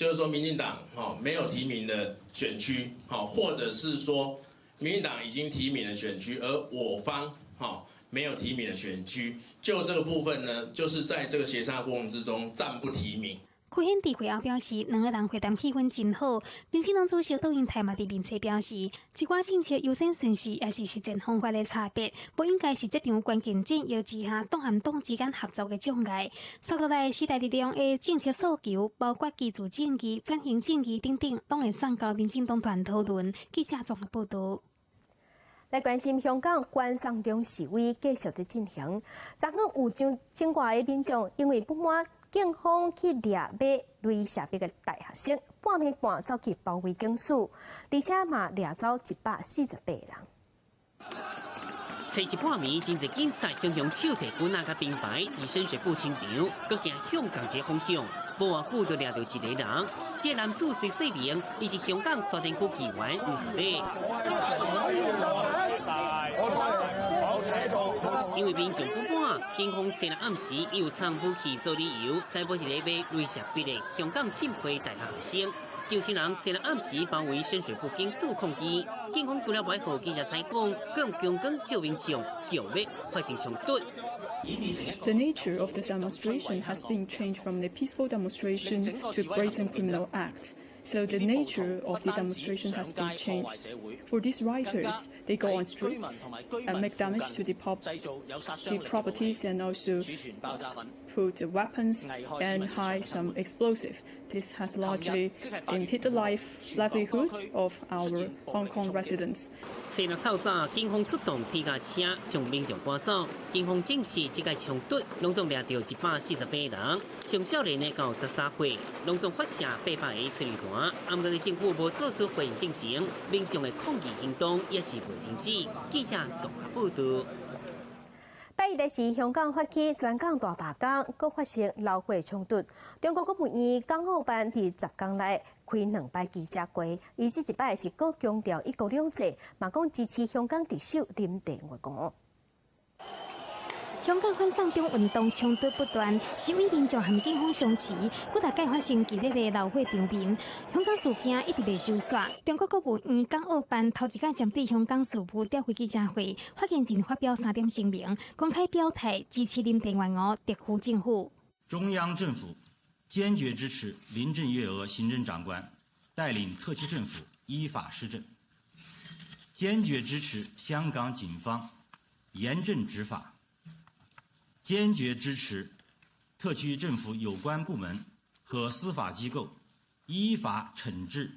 Speaker 2: 就是說民進黨吼沒有提名的選區，吼或者是說民進黨已經提名的選區，而我方吼沒有提名的選區，就這個部分呢，就是在這個協商過程之中暫不提名。
Speaker 10: 柯顯智會後表示，兩個人會談氣氛真好。民進黨主席杜英台嘛佇面冊表示，一寡政策優先順序也是實踐方法的差別，不應該是這場關鍵戰役之下黨和黨之間合作的障礙。紲落來，時代力量的政策訴求，包括居住正義、轉型正義等等，攏會送交民進黨團討論。記者綜合報道。
Speaker 7: 來關心香港反送中示威繼續佇進行，昨昏有上千外个民眾因為不滿警方去掠買鐳射筆的大學生，半暝半走去包圍警署，而且嘛掠走148人。
Speaker 5: 初一半暝，真濟警察雄雄手提棍仔佮兵牌，佇深水埗清場，閣行向仝一個方向，無偌久就掠著一個人。這個男子雖細名，伊是香港沙田區議員吳幸禮。因為民眾不滿，警方前日暗時伊有藏武器做理由，逮捕一個買鐳射筆的香港浸會大學生。上千人前日暗時包圍深水埗警署抗議，警方除了袂予記者採訪，閣用強光照民眾，強欲發生衝突。
Speaker 3: The nature of the demonstration has been changed from a peaceful demonstration to brazen criminal act. So the nature of the demonstration has been changed. For these rioters, they go on streets and make damage to the properties and also put weapons and hide some explosive. This has largely impeded the livelihood of our Hong Kong residents.
Speaker 5: 星期六透早，警方出動鐵甲車將民眾趕走。警方證實，這個衝突攏總掠著148人，上少年的到13歲，攏總發射800個催淚彈。毋過政府無做出回應進前，民眾的抗議行動也是袂停止。記者綜合報道。
Speaker 7: 拜一的是香港發起全港大罷工，閣發生流血衝突。中國國務院港澳辦佇10工內開兩擺記者會，伊這一擺是閣強調一國兩制，嘛講支持香港特首林鄭月娥。
Speaker 10: 香港反送中運動衝突不斷，示威民眾和警方相持，幾大擺發生激烈的流血場面。香港事件一直未收煞。中國國務院港澳辦頭一擺針對香港事務召開記者會，發言人發表三點聲明，公開表態支持林鄭月娥特區政府。
Speaker 9: 中央政府堅決支持林鄭月娥行政長官帶領特區政府依法施政，堅決支持香港警方嚴正執法。堅決支持特區政府有關部門和司法機構依法懲治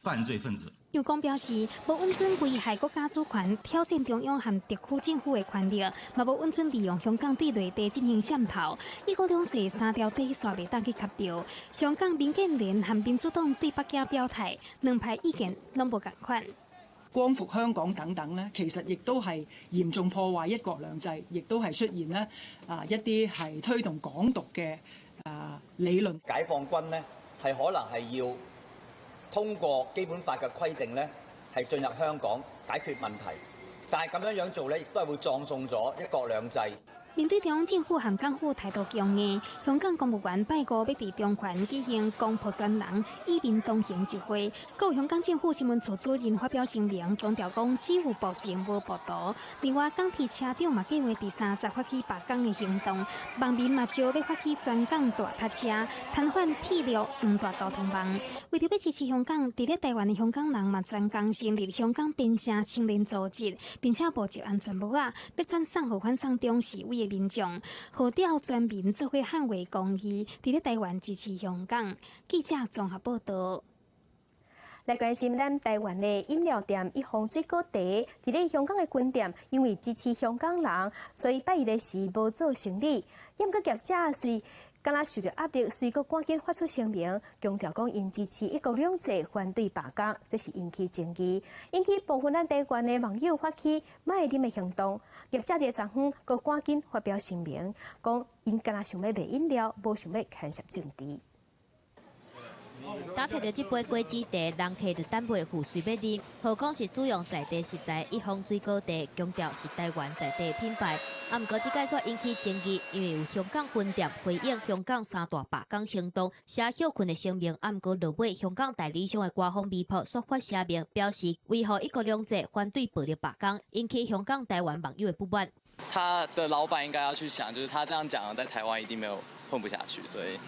Speaker 9: 犯罪分子。
Speaker 10: 楊光表示，無允准危害國家主權、挑戰中央和特區政府的權力，嘛無允准利用香港對內地進行滲透。一國兩制三條底線袂當去磕著。香港民建聯和民主黨對北京表態，兩派意見攏無仝款。
Speaker 11: 光復香港等等咧，其實亦都係嚴重破壞一國兩制，亦都係出現咧一啲係推動港獨嘅理論。
Speaker 12: 解放軍呢係可能係要通過基本法嘅規定呢，係進入香港解決問題，但係咁樣樣做呢，亦都係會葬送咗一國兩制。
Speaker 10: 面對中央政府和港府態度強硬，香港公務員拜五欲佇中環舉行光復全人與民同行集會。閣有香港政府新聞處主任發表聲明，強調講只有暴政無暴徒。另外，港鐵車長嘛計劃佇30發起罷工的行動，網民嘛招欲發起全港大塞車，癱瘓鐵路兩大交通網。為著欲支持香港，佇咧台灣的香港人嘛專工成立香港邊城青年組織，並且募集安全帽仔，欲轉送予反送中示威的民眾，號召全民做伙捍衛公義，佇咧台灣支持香港。記者綜合報道。
Speaker 7: 來關心咱台灣的飲料店一方水果茶，佇咧香港的分店，因為支持香港人，所以拜一的時無做生意。毋過業者雖敢若受著壓力，隨閣趕緊發出聲明，強調講𪜶支持一國兩制，反對罷工，這是引起爭議，引起部分咱台灣的網友發起莫啉的行動。業者佇昨昏閣趕緊發表聲明，講𪜶敢若想欲賣飲料，無想欲牽涉政治。
Speaker 19: 當提著這杯果子茶，人客就等袂赴隨欲啉。號講是使用在地食材，一方水果茶，強調是台灣在地品牌。啊，毋過這擺煞引起爭議，因為有香港分店回應香港三大罷工行動，寫歇睏的聲明。啊，毋過落尾香港代理商的官方微博煞發聲明，表示維護一國兩制，反對暴力罷工，引起香港、台灣網友的不滿。
Speaker 6: 他的老闆應該要去想，就是他這樣講，在台灣一定沒有混不下去，所以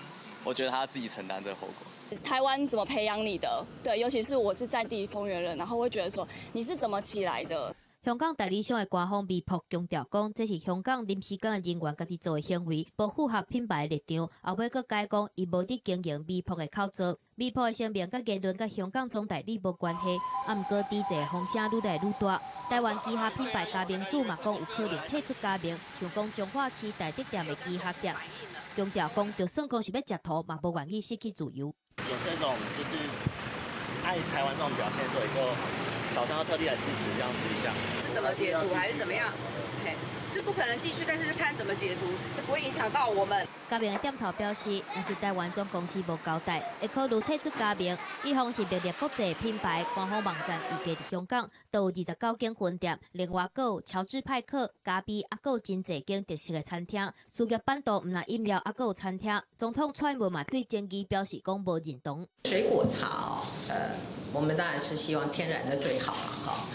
Speaker 6: 我覺得他自己承擔這個後果。
Speaker 13: 台灣怎麼培養你的？對，尤其是我是在地豐原人，然後會覺得說你是怎麼起來的？
Speaker 19: 香港代理商的官方微博強調講，這是香港臨時工的人員家己做的行為，無符合品牌立場。後尾閣改講，伊無佇經營微博的口座，微博的聲明佮言論佮香港總代理無關係。啊，毋過抵制風聲愈來愈大。台灣旗下品牌嘉明煮嘛講有可能退出加盟，像講彰化市大德店的旗下店，強調講就算講是欲食塗，嘛無願意失去自由。
Speaker 14: 有這種就是愛台灣這種表現，所以就早上要特地來支持這樣子一下。
Speaker 16: 是怎麼解除還是怎麼樣？嘿，是不可能繼續，但是看怎麼解除，這不會影響到我們。
Speaker 19: 加盟的店頭表示，若是台灣總公司無交代，會考慮退出加盟。一方是魅力國際品牌官方網站，預計佇香港都有29間分店，另外閣有喬治派克、咖啡，啊，閣有真濟間特色的餐廳。事業版圖毋但飲料，啊，閣有餐廳。總統蔡英文嘛對爭議表示講無認同。
Speaker 23: 水果茶，我們當然是希望天然的最好了，哈。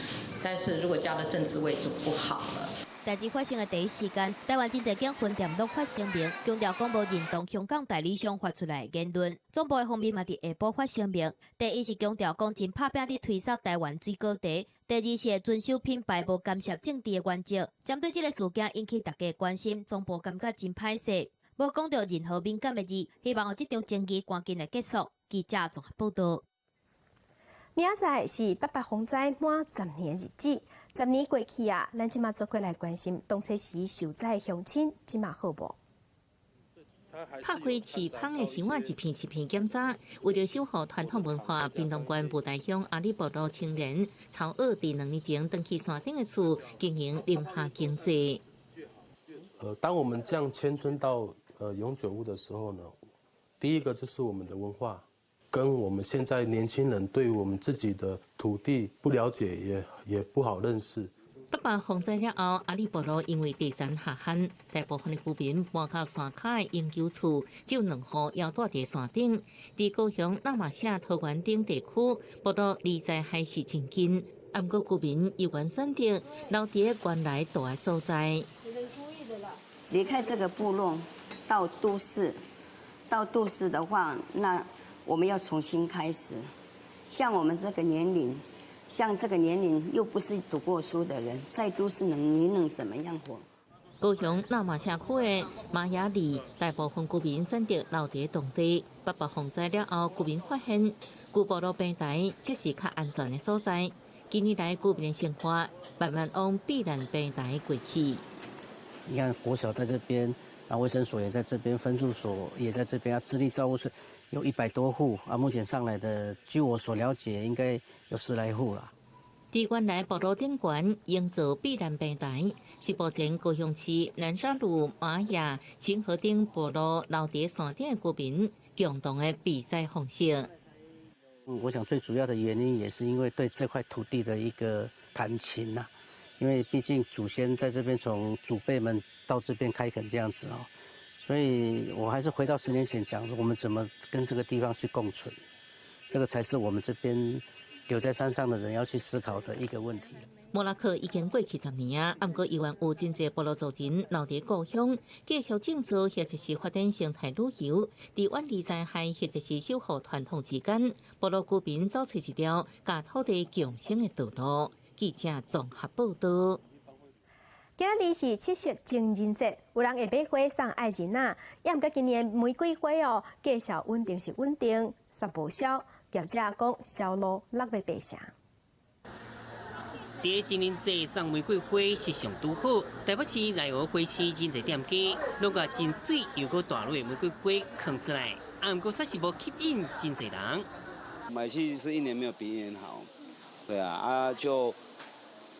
Speaker 23: 但是如果加了政治味就不好了。
Speaker 19: 代誌發生的第一時間，台灣真濟間分店攏發聲明，強調講無認同香港代理商發出來的言論。總部的方面嘛，佇下晡發聲明，第一是強調講真拍拼佇推銷台灣水果茶，第二是會遵守品牌無干涉政治的原則。針對這个事件引起大家關心，總部感覺真歹勢，無講著任何敏感的字，希望這場爭議趕緊來結束。記者綜合報道。
Speaker 7: 明仔載是八八風災滿10年日子，十年過去啊，咱這馬做伙來關心當初時受災鄉親這馬好無？
Speaker 15: 拍開飼蜂的箱仔，一片一片檢查，為著守護傳統文化，屏東縣布袋鄉阿里部落青年曹鄂佇2年前轉去山頂的厝經營林下經濟。
Speaker 17: 當我們這樣遷村到永久屋的時候呢，第一個就是我們的文化。跟我們現在年輕人對我們自己的土地不了解，也不好認識。
Speaker 15: 八八風災了後，阿里部落因為地層下陷，大部分的居民搬到山跤的永久厝，只有兩戶猶蹛佇山頂。佇高雄那瑪夏桃園頂地區，部落離災害是真近，毋過居民猶原選擇留佇原來蹛的所在。
Speaker 18: 離開這個部落到都市，到都市的話，那我們要重新開始。像我們這個年齡，像這個年齡又不是讀過書的人，在都市能你能怎麼樣活？
Speaker 15: 高雄那瑪夏區的瑪雅里，大部分居民選擇留佇當地。八八風災了後，居民發現舊部落平台才是較安全的所在。近年來，居民的生活慢慢往避難平台過去。
Speaker 25: 你看國小在這邊，啊，衛生所也在這邊，分駐所也在這邊，啊，智力照顧室有100多戶，啊，目前上來的，據我所了解，應該有10來戶啦。
Speaker 15: 佇原來部落頂懸營造避難平台，是目前高雄市南沙鹿、瑪雅、清河頂部落留佇山頂的居民共同的避災方式。
Speaker 25: 我想最主要的原因也是因為對這塊土地的一個感情呐，因為畢竟祖先在這邊，從祖輩們到這邊開墾這樣子哦，所以我還是回到10年前講，我們怎麼跟這個地方去共存，這個才是我們這邊留在山上的人要去思考的一個問題。
Speaker 15: 莫拉克已經過去10年啊，毋過猶原有真濟部落族人留佇故鄉，繼續種植或者是發展生態旅遊，佇遠離災害或者是守護傳統之間，部落居民走出一條佮土地共生的道路。記者綜合報道。
Speaker 7: 今仔日是七夕情人節，有人會買花送愛人仔，也毋過今年玫瑰花哦，價數穩定是穩定，煞無銷。業者講銷路落欲八成。
Speaker 5: 佇情人節送玫瑰花是上拄好，台北市內湖花市真濟店家，攏共真媠又閣大蕊的玫瑰花囥出來，啊，毋過煞是無吸引真濟人。
Speaker 26: 買氣是一年沒有比一年好，對啊，啊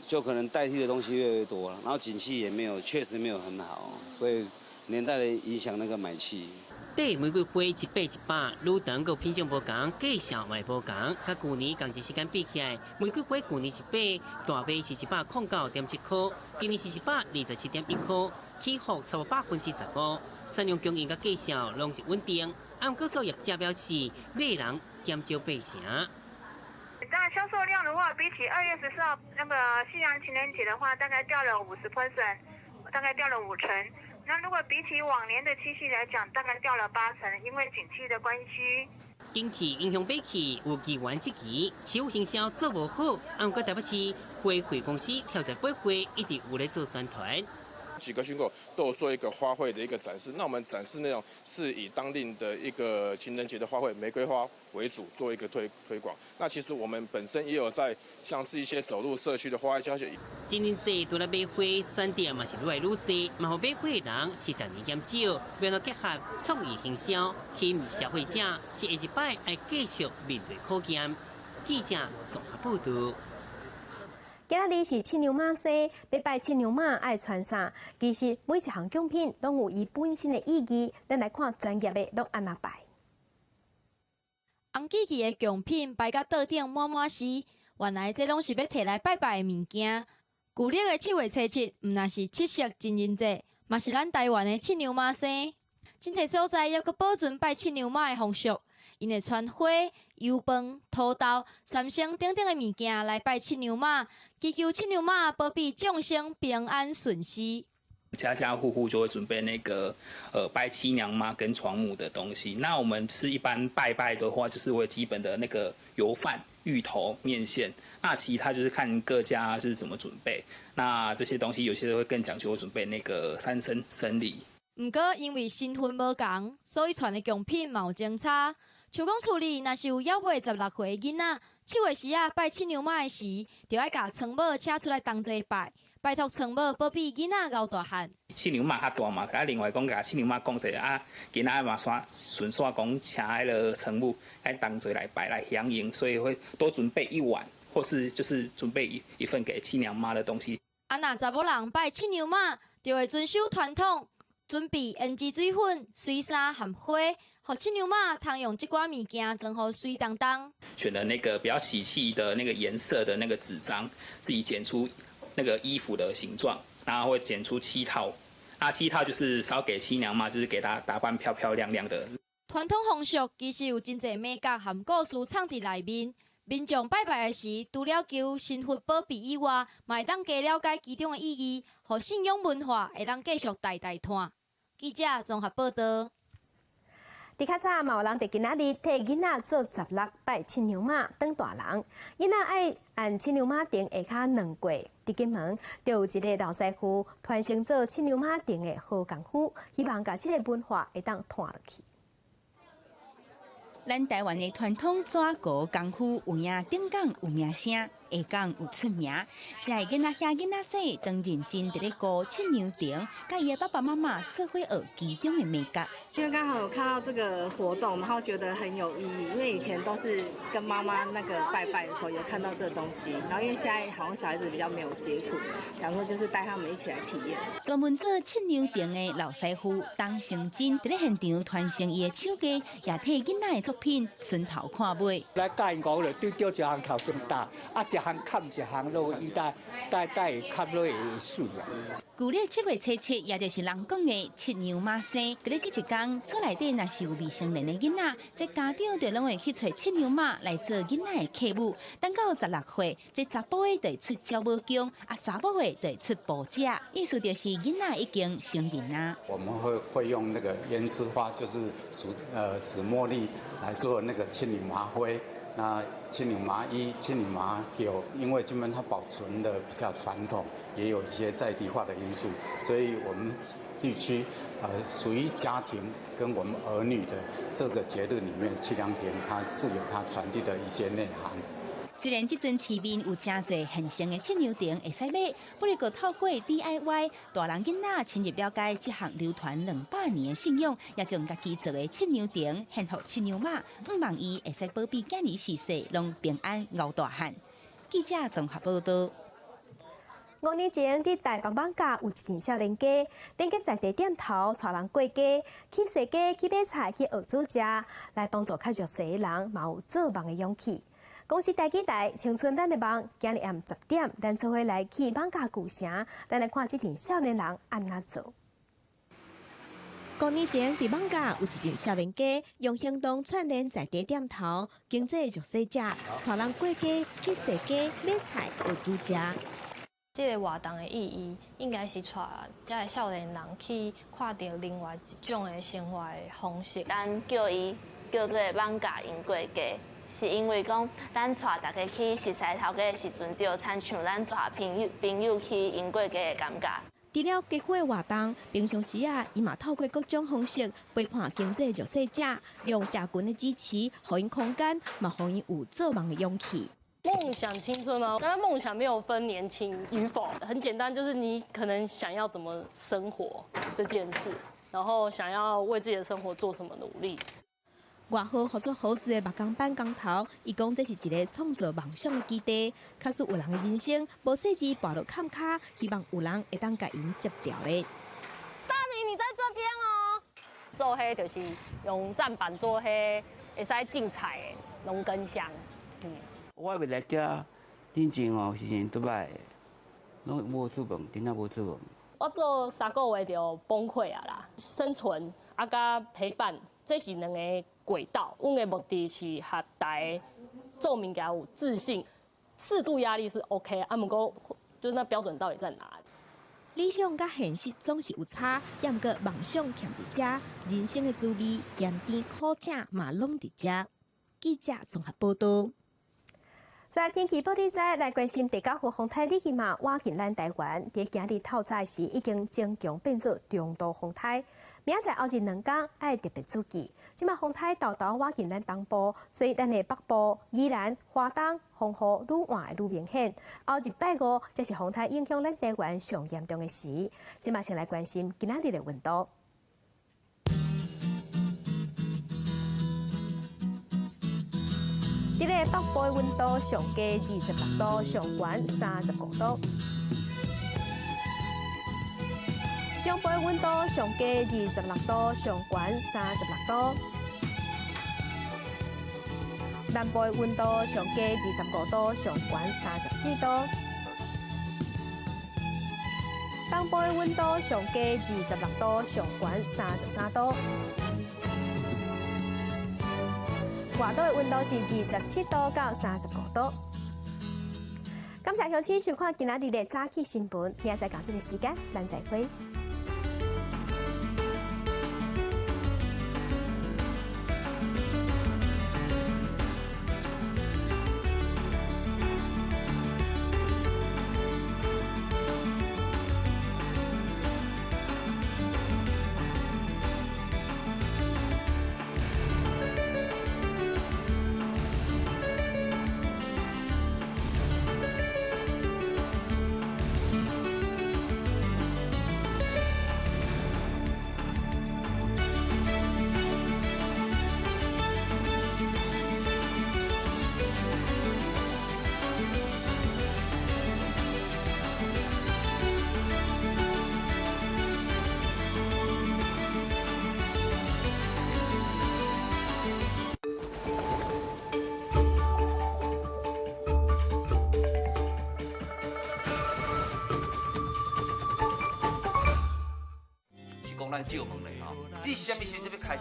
Speaker 26: 就可能代替的東西越來越多了，然後景氣也沒有，確實沒有很好，所以連帶的影響那個買氣。
Speaker 5: 底玫瑰花一把一百，愈長閣品種無仝，價數嘛無仝。佮舊年仝一時間比起來，玫瑰花舊年一把大賣是109.7箍，今年是127.1箍，起伏超過15%。產量供應佮價數攏是穩定。按過數業者表示，買人減少八成。
Speaker 1: 那銷售量的話，比起2月14號那個西洋情人節的話，大概掉了50%，大概掉了5成。那如果比起往年的七夕來講，大概掉了8成，因為景氣的關係。
Speaker 5: 景氣影響買氣，有議員質疑，市府行銷做無好，按過台北市花卉公司跳在百花一直有咧做宣傳。
Speaker 4: 幾個巡口都有做一個花卉的一個展示，那我們展示內容是以當地的一個情人節的花卉玫瑰花為主，做一個推廣。那其實我們本身也有在像是一些走入社區的花藝教學。
Speaker 5: 情人節除了買花，選擇嘛是愈來愈濟，嘛予買花的人是逐年減少。為了結合創意行銷，吸引消費者，是下一擺愛繼續面對考驗。記者綜合報導。
Speaker 7: 今仔日是七娘媽生，欲拜七娘媽愛穿啥？其實每一項貢品攏有伊本身的意義，咱來看專業的攏按怎拜。
Speaker 8: 紅機器的貢品擺甲桌頂滿滿是，原來這攏是欲提來拜拜的物件。舊曆的7月初7，毋但是七夕情人節，嘛是咱台灣的七娘媽生。真濟所在猶閣保存拜七娘媽的風俗。𪜶會穿花、油飯、土豆、三牲等等的物件來拜七娘媽，祈求七娘媽保庇眾生平安順遂。
Speaker 20: 家家戶戶就會準備那個拜七娘媽跟床母的東西。那我們是一般拜拜的話，就是會基本的那個油飯、芋頭、麵線。那其他就是看各家是怎麼準備。那這些東西有些會更講究，會準備那個三牲牲禮。
Speaker 8: 毋過因為身份無仝，所以傳的貢品嘛有相差。像講厝裡若是有猶未16歲囡仔，七月時仔拜七娘媽的時，就愛共床母請出來同齊拜，拜託床母保庇囡仔𠢕大漢。
Speaker 20: 七娘媽較大嘛，啊另外講共七娘媽講者啊，囡仔嘛煞順紲講請彼个床母來同齊來拜來響應，所以會多準備一碗，或是就是準備一份給七娘媽的東西。
Speaker 8: 啊，若查某人拜七娘媽，就會遵守傳統，準備胭脂水粉、水衫和花。予七娘媽通用這寡物件裝予媠當當。
Speaker 20: 選了那個比較喜氣的那個顏色的那個紙張，自己剪出那個衣服的形狀，然後會剪出七套。那七套就是燒給七娘媽，就是給她打扮漂漂亮亮的。
Speaker 8: 傳統風俗其實有真濟眉角和故事藏佇內面。民眾拜拜的時，除了求神佛保庇以外，嘛會當加了解其中的意義，予信仰文化會當繼續代代傳。記者綜合報道。
Speaker 7: 佇較早嘛有人佇今仔日替囡仔做16拜七娘媽當大人，囡仔愛按七娘媽亭下跤兩過。佇金門就有一个老師傅傳承做七娘媽亭的好功夫，希望共這个文化會當傳落去。
Speaker 21: 咱台灣的傳統紙糊功夫有影頂港有名聲，下港有出名。這个囡仔兄囡仔姊當認真佇咧糊七娘亭，佮伊的爸爸媽媽做伙學其中的眉角。
Speaker 22: 因為剛好有看到這個活動，然後覺得很有意義。因為以前都是跟媽媽那個拜拜的時候有看到這個東西，然後因為現在好像小孩子比較沒有接觸，想說就是帶他們一起來體驗。
Speaker 21: 專門做七娘亭的老師傅董成真，佇咧現場傳承伊的手藝，也替囡仔的作品順頭看尾。
Speaker 24: 來教𪜶講咧，對著一項頭先打，啊一項崁一項落，伊才才才會崁落會媠啊。
Speaker 21: 舊曆7月初7，也就是人講的七娘媽生。佇咧這一工，厝內底若是有未成年的囡仔，這家長就攏會去揣七娘媽來做囡仔的客母。等到16歲，這查埔的就會出鳥母公，啊查某的就會出婆姐，意思就是囡仔已經成人啊。
Speaker 27: 我們會用那個胭脂花，就是屬紫茉莉來做那個七娘媽灰。那七娘媽衣、七娘媽轎，因為金門它保存的比較傳統，也有一些在地化的因素，所以我們地區屬於家庭跟我們兒女的這個節日裡面，七娘亭它是有它傳遞的一些內涵。
Speaker 21: 雖然這陣市面有誠濟現成的七娘亭會使買，不過透過 DIY，大人囡仔深入了解這項流傳200年的信仰，也將家己做的七娘亭獻予七娘媽，向望伊會使保庇囝兒四世攏平安熬大漢。記者綜合報道。
Speaker 7: 5年前，佇台北艋舺有一陣少年家，連結在地店頭，帶人過街，去踅街、去買菜、去學煮食，來幫助較弱勢的人，嘛有做夢的勇氣。公視台記台青春咱的夢，今日暗10點，咱做伙來去艋舺舊城，咱來看這陣少年人按怎做。五年前，佇艋舺有一陣少年家，用行動串聯在地店頭，經濟弱勢者，帶人過街去踅街買菜學煮食。
Speaker 2: 這個活動的意義，應該是帶這个少年人去看著另外一種的生活的方式。
Speaker 3: 咱叫伊叫做艋舺鶯過街，是因為講咱帶大家去熟似頭家的時陣，就親像咱帶朋友朋友去鶯過街的感覺。
Speaker 7: 除了街區的活動，平常時啊，伊嘛透過各種方式陪伴經濟弱勢者，用社群的支持，予𪜶空間，嘛予𪜶有做夢的勇氣。
Speaker 6: 夢想青春嗎？剛剛夢想沒有分年輕與否，很簡單，就是你可能想要怎麼生活這件事，然後想要為自己的生活做什麼努力。
Speaker 7: 外號號做猴子的木工班工頭，伊講這是一個創造夢想的基地。假使有人的人生無細緻跋落坎跤，希望有人會當共𪜶接牢咧。
Speaker 6: 大明，你在這邊哦。做彼就是用棧板做彼會使種菜的農耕箱。
Speaker 9: 我未來遮冷靜哦，時陣拄擺，攏無出門，真正無出門。
Speaker 6: 我做3個月就崩潰啊啦！生存啊，佮陪伴，這是兩個軌道。阮的目的是予大家做物件有自信，適度壓力是 OK，啊，毋過就是那標準到底在哪裡？
Speaker 7: 理想佮現實總是有差，猶毋過夢想欠佇遮，人生的滋味鹹甜苦澀嘛攏佇遮。記者綜合報道。在天氣報你知，來關心第九號風颱李希瑪倚近咱台灣，佇今日透早時已經增強變做中度風颱。明仔載後日兩工愛特別注意，這馬風颱沓沓倚近咱東部，所以咱的北部、宜蘭、花東風雨愈倚會愈明顯。後日拜五才是風颱影響咱台灣上嚴重的時。這馬先來關心今仔日的溫度。佇咧北部的溫度上低26度，上懸35度。中部的溫度上低26度，上懸36度。南部的溫度上低25度，上懸34度。東部的溫度上低26度，上懸33度。外島的溫度是27度到35度。感謝鄉親收看今仔日的早起新聞，明仔載仝這个時間，咱再會。
Speaker 10: 咱借問咧吼，你啥物時陣